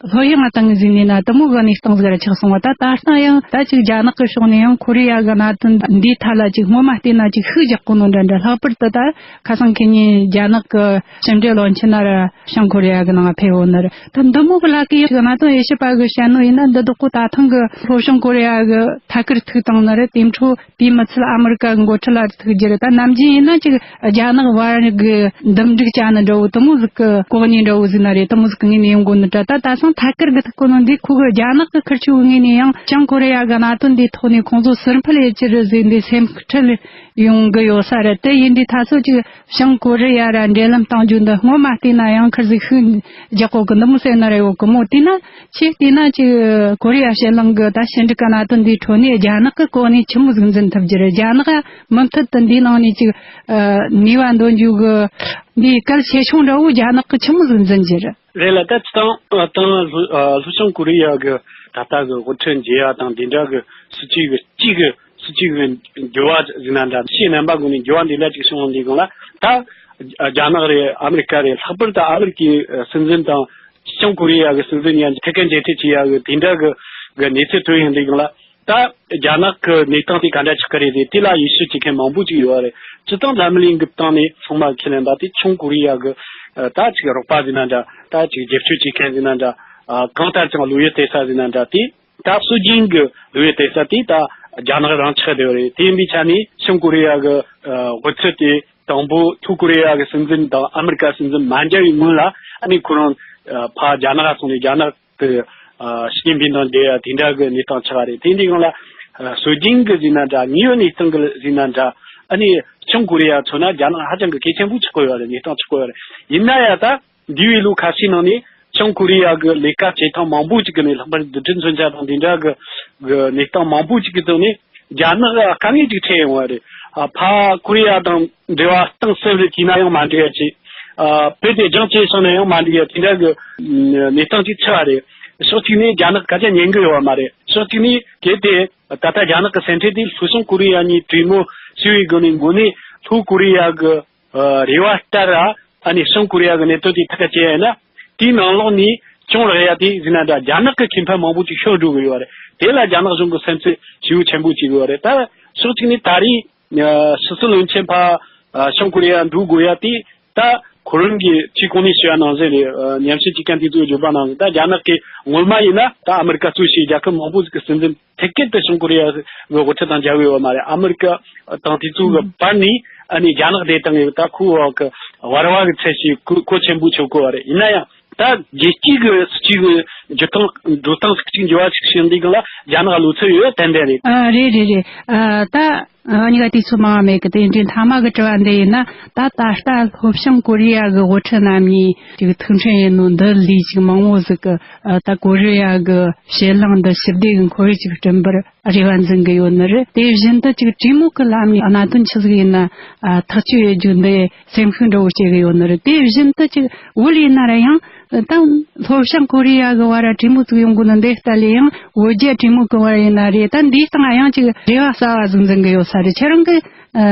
ལྷོད་ཡངས་བཏང་ཟིན་ནས་ན། དེ་མོ་གི་གནས་སྟངས་ཟིག་ར་ཆགས་སོང་བ། ད་ད་ལྟ་ཡང་ད་ཅིག་རྒྱ་ནག་གི་ཕྱོགས་ནས་ཡང་ཀོ་རི་ཡ་གི་གནད་དོན་འདིའི་ཐད་ལ་ཅིག་སྔོན་མ་བལྟས་ན་ཅིག་ཤུགས་རྒྱག་གོ་ནོ་འདྲ་འདྲ། ལྷག་པར་དུ་ད་ཁ་སང་ཁེ་ཉིན་རྒྱ་ནག་གི་ཕྱི་འབྲེལ་བློན་ཆེན་ན་ར་བྱང་ཀོ་རི་ཡ་གི་ནང་ཕེབས་ཡོད་ནི་རེད། ད་འདི་མོ་གི་ལ་ཀའི་གནད་དོན་དབྱེ་ཞིབ་པ་གི་བཤད་ནོ་ཡིན་ན། འདི་དག་གོ་ད་ཐེངས་གི་ལྷོ་བྱང་ཀོ་རི་ཡ་གི་ཐད་ཀར་ཐུག་བཏང་ནི་རེད། དེ་འཕྲོ་དེའི་མི་ཚད་ཨ་མི་རི་ཀ་གི་འགོ་ཁྲིད་ལ་ཐུག་རྒྱུ་རེད། ད་ནམ་རྒྱུན་ཡིན་ན་ཅིག་རྒྱ་ནག་བར་གི་འདུམ་འགྲིག་བྱ་ནི་འདྲ་བོ་དེ་མོ་ཟིག་གི་གོ་གནས་འདྲ་བོ་ཟིག་ན་རེད། དེ་མོ་ཟིག་གི་ངོས་ནས་ཡོང་གོ་ནི་འདྲ། ད་ད་སང་ཐད་ཀར་གི་ཐུག་གོ་ནོ་འདི་ཁོ་གི་རྒྱ་ནག་གི་ཁུར་ཆོ་གི་ངོས་ནས་ཡང་བྱང་ཀོ་རི་ཡ་གི་གནད་དོན་འདིའི་ཐོག་ནས་ཁོང་ཚོ་ཟུར་ཕུད་ཡེད་རྒྱུ་རེད་ཟེར་འདི་སེམས་ཁྲལ་ཡོང་གི་ཡོད་ས་རེད། དེ་ཡིན་དུས་ད་སོ་ཅིག་བྱང་ཀོ་རི་ཡ་ར་འབྲེལ་ལམ་གཏོང་རྒྱུ་འདི་སྔོན་མ་བལྟས་ན་ཡང་ཁུར་ཟིག་ཤུགས་རྒྱག་གོ་གི་འདི་མོ་ཟེར་ན་ར་ཡོད་གི་མོ། དེས་ན་ཆེས་བལྟས་ན་ཅིག་ཀོ་རི་ཡ་ཕྱེད་གླིང་གི་ད་ཕྱི་འབྲེལ་གི་གནད་དོན་འདིའི་ཁྲོད་ནས་རྒྱ་ནག་གི་གོ་གནས་ཆི་མོ་ཟིག་འཛིན་ཐུབ་རྒྱུ་རེད། རྒྱ་ནག་མུ་མཐུད་དུ་འདིའི་ནང་ནས་ཅིག་ནུས་པ་འདོན་རྒྱུ་གི་འདིའི་གལ་ཆེ་ཆུང་འདྲ་བོ་རྒྱ་ནག་གི་ཆི་མོ་ཟིག་འཛིན་རྒྱུ་རེད། རེད་ལ། ད་སྤྱིར་བཏང་ད་ལྷོ་ལྷོ་བྱང་ཀོ་རི་ཡ་གི་ད་ལྟ་གི་དབུ་ཁྲིད་མཇལ་ཡ་དང་འདི་འདྲ་གི་སྲིད་ཇུས་གི་གཅིག་གི་སྲིད་ཇུས་གི་འགྱུར་བ་ཟེར་ན་འདྲ། ཕྱི་རྣམ་པ་ཀུན་ནས་འགྱུར་བ་འདི་འདྲ་ཅིག་བྱུང་བ་འདི་གང་ལ། ད་རྒྱ་ནག་རེད། ཨ་མི་རི་ཀ་རེད། ལྷག་པར་དུ་ཨ་མི་རི་ཀའི་སྲིད་འཛིན་དང་བྱང་ཀོ་རི་ཡ་གི་སྲིད་འཛིན་ཡང་ཐད་ཀར་མཇལ་འཕྲད་བྱེད་ཡ་གི་དེ་འདྲ་གི་གི་གནས་ཚུལ་ཐོན་ཡོང་དུས་སྒང་ལ། ད་རྒྱ་ནག་གི་གནས་སྟངས་དེ་ག་འདྲ་ཆགས་ཀྱི་རེད་དེ། དེ་ལ་ཡིད་ཆེས་བྱེད་མཁན་མང་པོ་ཅིག་ཡོད་རེད། སྤྱིར་བཏང་འཛམ་གླིང་གི་སྟེང་ནས་ཚང་མ་ཁས་ལེན་པ་དེ་བྱང་ཀོ་རི་ཡ་གི་ཨ་ད་ཅིག་རོགས་པ་ཟེར་ན་འདྲ། ད་ཅིག་རྒྱབ་སྐྱོར་བྱེད་མཁན་ཟེར་ན་འདྲ། ཨ་གང་ལྟར་ཀྱང་བློ་ཡུལ་གཏད་ས་ཟེར་ན་འདྲ། དེ་ད་སྲོལ་རྒྱུན་གྱི་བློ་ཡུལ་གཏད་ས་དེ་ད་རྒྱ་ནག་རང་ཆགས་བསྡད་ཡོད་རེད། དེ་ཡིན་པའི་ཆ་ནས་བྱང་ཀོ་རི་ཡ་གི་ཨ་དབུ་ཁྲིད་དེ་དང་པོ་ལྷོ་ཀོ་རི་ཡ་གི་སྲིད་འཛིན་དང་ཨ་མི་རི་ཀ་སྲིད་འཛིན་མ་མཇལ་བའི་སྔོན་ལ། ཨ་ནི་ཁོ་རང་ཨ་ཕར་རྒྱ་ནག་སོང་ནས་རྒྱ་ནག་གི་ཨ་ཞི་ཅིན་ཕིང་དང་མཇལ་ཡ་དེ་འདྲ་གི་གནས་སྟངས་ཆགས་རེད། དེ་འདི་སྒང་ལ་ཨ་སྲོལ་རྒྱུན་གྱི་ཟེར་ན་འདྲ། དངོས་ཡོད་གནས་སྟངས་ཀྱི་ཟེར་ན་འདྲ། ཨ་ནི་བྱང་ཀོ་རི་ཡ་མཚོན་ན་རྒྱ་ནག་ཧ་ཅང་གི་གལ་ཆེན་པོ་ཆགས་ཀྱི་ཡོད་རེད། གནས་སྟངས་ཆགས་ཀྱི་ཡོད་རེད། ཡིན་ན་ཡང་ད་འདས་པའི་ལོ་ཁ་ཤས་ནང་ནས་བྱང་ཀོ་རི་ཡ་གི་ལས་ཀ་བྱེད་སྟངས་མང་པོ་ཅིག་གི་ནས། ལྷག་པར་རྡུལ་ཕྲན་མཚོན་ཆ་དང་དེ་འདྲ་གི་གི་གནས་སྟངས་མང་པོ་ཅིག་གི་ཐོག་ནས་རྒྱ་ནག་ལ་དཀའ་ངལ་ཅིག་འཕྲད་ཡོང་བ་རེད། ཨ་ཕར་ཀོ་རི་ཡ་དང་འབྲེལ་བ་གཏིང་ཟབ་རེ་བྱས་ན་ཡང་མ་འགྲིག་ཡ་ཅིག་ཨ་བོད་དེ་རྒྱང་བཀྱེད་སོང་ན་ཡང་མ་འགྲིག་ཡ་དེ་འདྲ་གི་གནས་སྟངས་ཅིག་ཆགས་པ་རེད། ཕྱོགས་གཅིག་ནས་རྒྱ་ནག་སྐད་ཆ་ཉན་གི་ཡོད་པ་མ་རེད། ཕྱོགས་གཅིག་ནས་གལ་ཏེ་ད་ལྟ་རྒྱ་ནག་གི་སེམས་ཁྲལ་དེ་ལྷོ་བྱང་ཀོ་རི་ཡ་གཉིས་གྲོས་མོལ་བྱས་པའི་སྒོ་ནས། དངོས་གནས་ལྷོ་ཀོ་རི་ཡ་གི་ཨ་རེ་བ་ལྟར་ར་ཨ་ནི་བྱང་ཀོ་རི་ཡ་གི་གནད་དོན་དེ་ཐག་གཅོད་ཡ་ཡིན་ན། དེའི་ནང་ལོགས་ནས་གྱོང་རག་ཡ་དེ་ཟེར་ན་འདྲ། རྒྱ་ནག་གི་ཁེ་ཕན་མང་པོ་ཅིག་ཤོར་འགྲོ་གི་ཡོད་རེད། དེ་ལ་རྒྱ་ནག་གཞུང་གི་སེམས་ཚེགས་ཞེ་པོ་ཆེན་པོ་ཅིག་ཡོད་རེད། ད་ཕྱོགས་གཅིག་ནས་ད་རེས་ཨ་ཕྱི་སྲིད་བློན་ཆེན་ཕར་ཨ་བྱང་ཀོ་རི་ཡ་འགྲོ་དགོས་ཡ་དེ། ད་ཁོ་རང་གིས་ཁྱེད་གོང་ནས་ཞུ་བ་ནང་བཞིན་རེད། ཨ་ཉམས་ཞིབ་བྱེད་མཁན་དེ་ཚོས་བརྗོད་པ་ནང་བཞིན། ད་རྒྱ་ནག་གིས་སྔོན་མ་ཡིན་ན་ད་ཨ་མི་རི་ཀ་གཙོས་བྱས་རྒྱལ་ཁབ་མང་པོ་ཞིག་གི་སྲིད་འཛིན་ཐད་ཀར་དུ་བྱང་ཀོ་རི་ཡ་གི་དབུ་ཁྲིད་དང་མཇལ་བའི་ཡོད་མ་རེད། ཨ་མི་རི་ཀ་དང་དེ་ཚོ་གི་བར་ནས་ཨ་ནི་རྒྱ་ནག་དེ་དང་ད་ཁོ་གི་བར་བ་གི་ཚད་ཞིག་གོ་གོ་ཆེན་པོ་ཆོད་གོ་བ་རེད། ཡིན་ན་ཡང་ད་རྒྱལ་སྤྱིའི་གི་སྤྱི་གི་འགྱུར་སྟངས་འགྲོ་སྟངས་ཅིག་འགྱུར་བ་ཅིག་བྱུང་དུས་སྒང་ལ་རྒྱ་ནག་གློ་ཚད་ཡོད་ཏན་ཏན་རེད། ཨ་རེད་རེད་རེད། ཨ་ད་ ཨ་ནི་ག་དུས་ཚོད་མང་བ་མེད་གི། དེ་འདྲའི་མཐའ་མ་གི་དྲི་བ་འདི་ཡིན་ན། ད་ད་ལྟ་ལྷོ་བྱང་ཀོ་རི་ཡ་གི་དབུ་ཁྲིད་རྣམ་གཉིས་ཅིག་ཐུག་འཕྲད་ཡིན་ནོ་འདི་ལས་ཅིག་མང་བོ་ཟིག་གི་ཨ་ད་ཀོ་རི་ཡ་གི་ཕྱེད་གླིང་འདི་ཞི་བདེ་གི་ཁོར་ཡུག་ཅིག་བསྐྲུན་པར་རེ་བ་འཛིན་གི་ཡོད་ནི་རེད། དེ་བཞིན་དུ་ཅིག་གྲོས་མོལ་གི་ལམ་ནས་གནད་དོན་ཆི་ཟིག་ཡིན་ན་ཨ་ཐག་གཅོད་ཡེད་རྒྱུ་འདི་སེམས་ཤུགས་འདྲ་བོ་སྐྱེ་གི་ཡོད་ནི་རེད། དེ་བཞིན་དུ་ཅིག་བོད་ཡིན་ན་ར་ཡང་ད་ལྷོ་བྱང་ཀོ་རི་ཡ་གི་བར་གྲོས་མོལ་ཚུགས་ཡོང་གི་ནི་འདི་ལྟ་ལས། ཡང་བོད་རྒྱ་གྲོས་མོལ་གི་བར་ཡིན་ན་རེད། ད་འདིའི་སྟེང་ཡང་ཅིག་རེ་བ་གསར་བ་ཟིག་འཛིན་གི་ཡོད་ས་རེད། ཁྱེད་རང་གི་ཨ་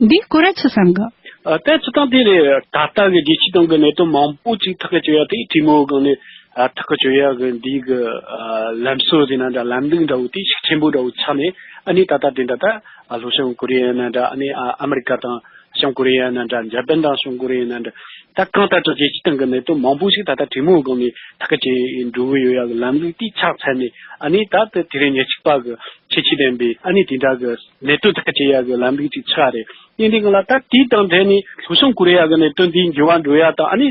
འདིའི་སྐོར་ར་ཆི་བསམ་གི། ཨ་ད་སྤྱིར་བཏང་དེ་རེད། ད་ལྟ་གི་རྒྱལ་སྤྱིའི་སྟེང་གི་གནད་དོན་མང་པོ་ཅིག་ཐག་གཅོད་ཡ་དེ་གྲོས་མོལ་སྒང་ནས་ཨ་ཐག་གཅོད་ཡ་གི་འདི་གི་ཨ་ལམ་སྲོལ་ཟེར་ན་འདྲ། ལམ་ལུགས་འདྲ་བོ་དེ་ཤུགས་ཆེན་པོ་འདྲ་བོ་ཆགས་ནས། ཨ་ནི་ད་ལྟ་དེ་འདྲ་ད་ཨ་ལྷོ་བྱང་ཀོ་རི་ཡ་ཡིན་ན་འདྲ། ཨ་ནི་ཨ་ཨ་མི་རི་ཀ་དང་བྱང་ཀོ་རི་ཡ་ཡིན་ན་འདྲ། འཇར་པན་དང་བྱང་ཀོ་རི་ཡ་ཡིན་ན་འདྲ། ད་གང་ལྟར་ཀྱང་རྒྱལ་སྤྱིའི་སྟེང་གི་གནད་དོན་མང་པོ་ཞིག་ད་ལྟ་གྲོས་མོལ་སྒང་ནས་ཐག་གཅོད་འགྲོ་གི་ཡོད་ཡ་གི་ལམ་ལུགས་དེ་ཆགས་ཚར་ནས། ཨ་ནི་ད་ལྟ་དེ་རིང་ཉེར་གཅིག་པ་གི་ཁྱད་ཆོས་ལྡན་པའི་ཨ་ནི་དེ་འདྲ་གི་གནད་དོན་ཐག་གཅོད་ཡ་གི་ལམ་ལུགས་ཅིག་ཆགས་རེད། དེ་འདི་གང་ལ་ད་དེའི་སྟེང་ཐད་ནས་ལྷོ་བྱང་ཀོ་རི་ཡ་གི་གནད་དོན་དེ་འགྱུར་བ་འགྲོ་ཡ་དང་། ཨ་ནི་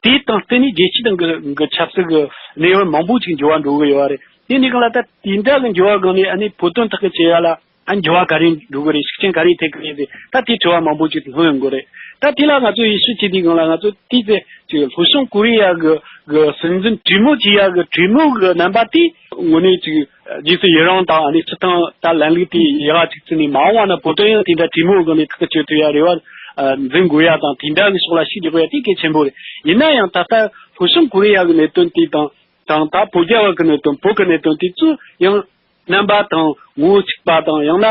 དེའི་སྟེང་བརྟེན་ནས་རྒྱལ་སྤྱིའི་སྟེང་གི་གི་ཆབ་སྲིད་གི་གནས་བབ་མང་པོ་ཅིག་འགྱུར་བ་འགྲོ་གི་ཡོད་རེད། དེ་འདི་གང་ལ་ད་དེ་འདྲ་གི་འགྱུར་བ་སྒང་ནས་ཨ་ནི་བོད་དོན་ཐག་གཅོད་བྱེད་ཡ་ལ་ཨ་འགྱུར་བ་ག་རེ་འགྲོ་གི་རེད། ཤུགས་རྐྱེན་ག་རེ་ཐེབས་གི་རེད་ཟེར། ད་དེ་དྲི་བ་མང་པོ་ཅིག་ལྷུང་ཡོང་གི་རེད། ད་དེ་ལ་ང་ཚོ་ཡིད་ཆེས་བྱེད་དུས་སྒང་ལ་ང་ཚོ་དེ་ཚེ་ཅིག་ལྷོ་བྱང་ཀོ་རི་ཡ་གི་གི་སྲིད་འཛིན་གྲོས་མོལ་བྱེད་ཡ་གི་གྲོས་མོལ་གི་རྣམ་པ་དེ་དངོས་གནས་ཅིག་རྗེས་སུ་ཡི་རང་དང་། ཨ་ནི་སྤྱིར་བཏང་ད་ལམ་ལུགས་དེ་ཡག་ག་ཅིག་བརྩིས་ནས། མ་འོངས་པ་ན་བོད་དོན་ཡང་དེ་འདྲ་གྲོས་མོལ་སྒང་ནས་ཐག་གཅོད་ཐུབ་ཡ་རེ་བ་འཛིན་དགོས་ཡ་དང་། དེ་འདྲ་གི་ཕྱོགས་ལ་ཤུགས་རྒྱག་དགོས་ཡ་དེ་གལ་ཆེན་པོ་རེད། ཡིན་ན་ཡང་ད་ལྟ་ལྷོ་བྱང་ཀོ་རི་ཡ་གི་གནད་དོན་དེ་དང་། དང་ད་བོད་རྒྱ་བར་གྱི་གནད་དོན། བོད་ཀྱི་གནད་དོན་དེ་ཚོ་ཡང་རྣམ་པ་དང་ངོ་བོ་གཅིག་པ་དང་། ཡང་ན་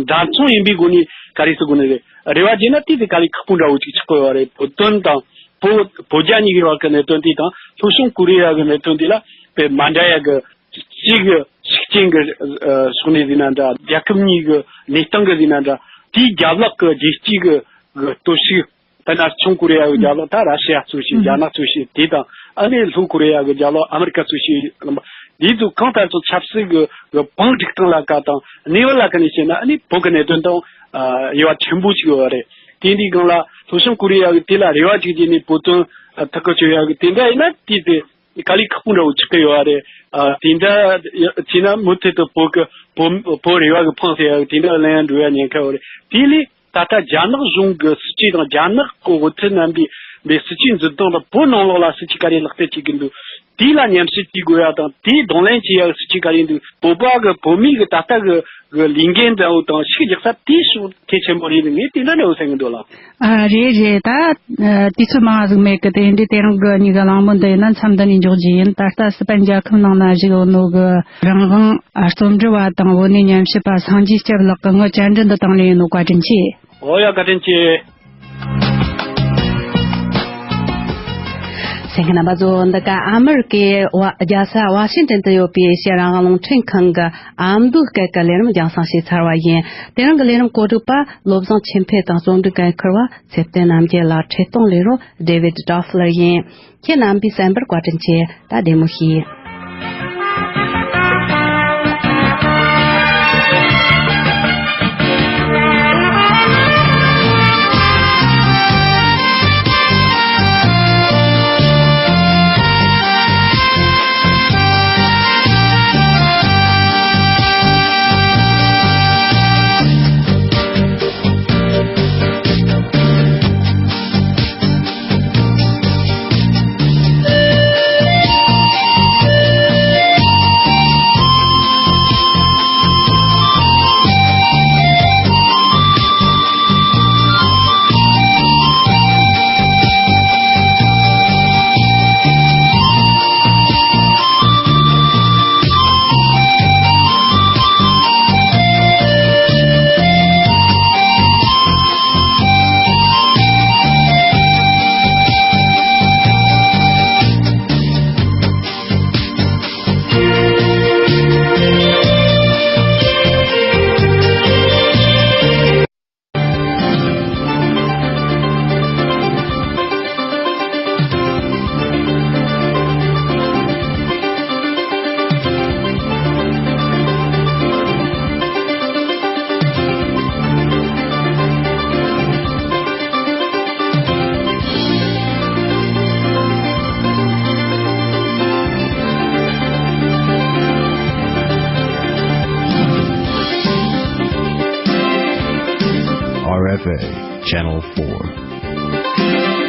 འདྲ་མཚུངས་ཡིན་པའི་སྒོ་ནས་ག་རེ་ཟེར་དགོས་ནི་རེད། རེ་བ་བྱས་ན་དེ་དེ་དཀའ་ལས་ཁག་པོ་འདྲ་བོ་ཅིག་ཆགས་ཀྱི་ཡོད་རེད། བོད་དོན་དང་བོད་བོད་རྒྱ་གཉིས་ཀྱི་བར་གྱི་གནད་དོན་དེ་དང་ལྷོ་བྱང་ཀོ་རི་ཡ་གི་གནད་དོན་དེ་ལ་དཔེ་མ་འདྲ་ཡ་གི། གཅིག་གི་ཤུགས་རྐྱེན་གྱི་ཕྱོགས་ནས་ཟེར་ན་འདྲ། རྒྱལ་ཁབ་གཉིས་ཀྱི་གནས་སྟངས་ཀྱི་ཟེར་ན་འདྲ། དེའི་རྒྱབ་ལོགས་ཀྱི་རྒྱལ་སྤྱིའི་གི་གི་སྟོབས་ཤུགས། དཔེར་ན་བྱང་ཀོ་རི་ཡ་གི་རྒྱབ་ལོགས་ད་ར་ཤི་ཡ་གཙོས་བྱས། ཨུ་རྒྱ་ནག་གཙོས་བྱས་དེ་དང་། ཨ་ནི་ལྷོ་ཀོ་རི་ཡ་གི་རྒྱབ་ལོགས་ཨ་མི་རི་ཀ་གཙོས་བྱས། འདི་ཚོ་གང་ལྟར་ཚོ་ཆབ་སྲིད་ཀྱི་གི་བང་སྒྲིག་སྟངས་ལ་ཀ་དང་གནས་བབ་ལ་ཀ་ནས་བཤད་ན། ཨ་ནི་བོད་ཀྱི་གནད་དོན་དང་ཨ་དབྱེ་བ་ཆེན་པོ་ཅིག་ཡོད་རེད། དེ་འདི་སྒང་ལ་ལྷོ་བྱང་ཀོ་རི་ཡ་གི་དེ་ལ་རེ་བ་ཅིག་བྱས་ནས་བོད་དོན་ཨ་ཐག་གཅོད་ཡ་གི་དེ་འདྲ་ཡིན་ན། དེ་དེ་དཀའ་ལས་ཁག་པོ་འདྲ་བོ་ཆགས་ཀྱི་ཡོད་རེད། ཨ་དེ་འདྲ་བྱས་ན་མུ་མཐུད་དུ་བོད་ཀྱི་བོད་བོད་རེ་བ་གི་ཕངས་སེ་ཡ་གི་དེ་འདྲ་ལན་འགྲོ་ཡ་ཉེན་ཁ་ཡོད་རེད། དེ་ལས་ད་ལྟ་རྒྱ་ནག་གཞུང་གི་སྲིད་ཇུས་དང་། རྒྱ་ནག་གི་དབུ་ཁྲིད་རྣམ་པའི་པའི་སྲིད་ཇུས་འཛིན་སྟངས་དང་། བོད་ནང་ལོགས་ལ་སྲིད་ཇུས་ག་རེ་ལག་བསྟར་བྱེད་ཀྱི་འདུག་དེ་ལ་ཉམས་ཞིབ་བྱེད་དགོས་ཡ་དང་། དེ་གདོང་ལེན་བྱེད་ཡ་གི་སྲིད་ཇུས་ག་རེ་འདུག་བོད་པ་གི་བོད་མི་གི་ད་ལྟ་གི་གི་ལས་འགན་འདྲ་བོ་དང་ཤུགས་རྒྱག་ས་དེའི་ཕྱོགས་གལ་ཆེན་པོ་རེད། ངས་དེ་འདྲ་འདྲ་བོ་བསམ་གི་འདུག་ལགས། ཨ་རེད་རེད། ད་ཨ་དུས་ཚོད་མང་ཟིག་མེད་གི། དེ་འདྲའི་དེ་རིང་གི་གཉིས་ཀ་གླེང་མོལ་འདི་ཡིན་ན་མཚམས་འདི་ནས་འཇོག་རྒྱུ་ཡིན། ད་ལྟ་སི་པན་རྒྱལ་ཁབ་ནང་ན་བཞུགས་ཡོད་ནོ་གི་རང་དབང་ཨ་རྩོམ་འབྲི་བ་དང་བོད་གནས་ཉམས་ཞིབ་པ་སངས་རྒྱས་སྐྱབས་ལགས་ཀྱིས་ངའི་བཅར་འདྲི་འདི་དང་ལེན་ཡིན་ནོ། བཀའ་དྲིན་ཆེ། ཨོ་ཡ། བཀའ་དྲིན་ཆེ། གསན་མཁན་རྣམ་པ་ཚོ། འདི་ག་ཨ་མི་རི་ཀའི་ཝ་རྒྱལ་ས་ཝ་ཤིང་ཏན་དུ་ཡོད་པའ་ཨེ་ཤེ་ཡ་རང་དབང་རླུང་འཕྲིན་ཁང་གི་ཨ་མདོའི་སྐད་ཀྱི་ལས་རིམ་རྒྱང་སྲིང་བྱས་ཚར་བ་ཡིན། དེ་རིང་གི་ལས་རིམ་གོ་སྒྲིག་པ་བློ་བཟང་ཆོས་འཕེལ་དང་རྩོམ་སྒྲིག་འགན་འཁུར་བ་ཚེ་བརྟན་རྣམ་རྒྱལ་ལགས། འཕྲིན་གཏོང་ལས་རོགས་ཌེ་ཝིད་ཌོ་ཕ་ལར་ཡིན། ཁྱེད་རྣམ་པའི་གསན་པར་བཀའ་དྲིན་ཆེ། ད་བདེ་མོ་བྱོས། Channel four.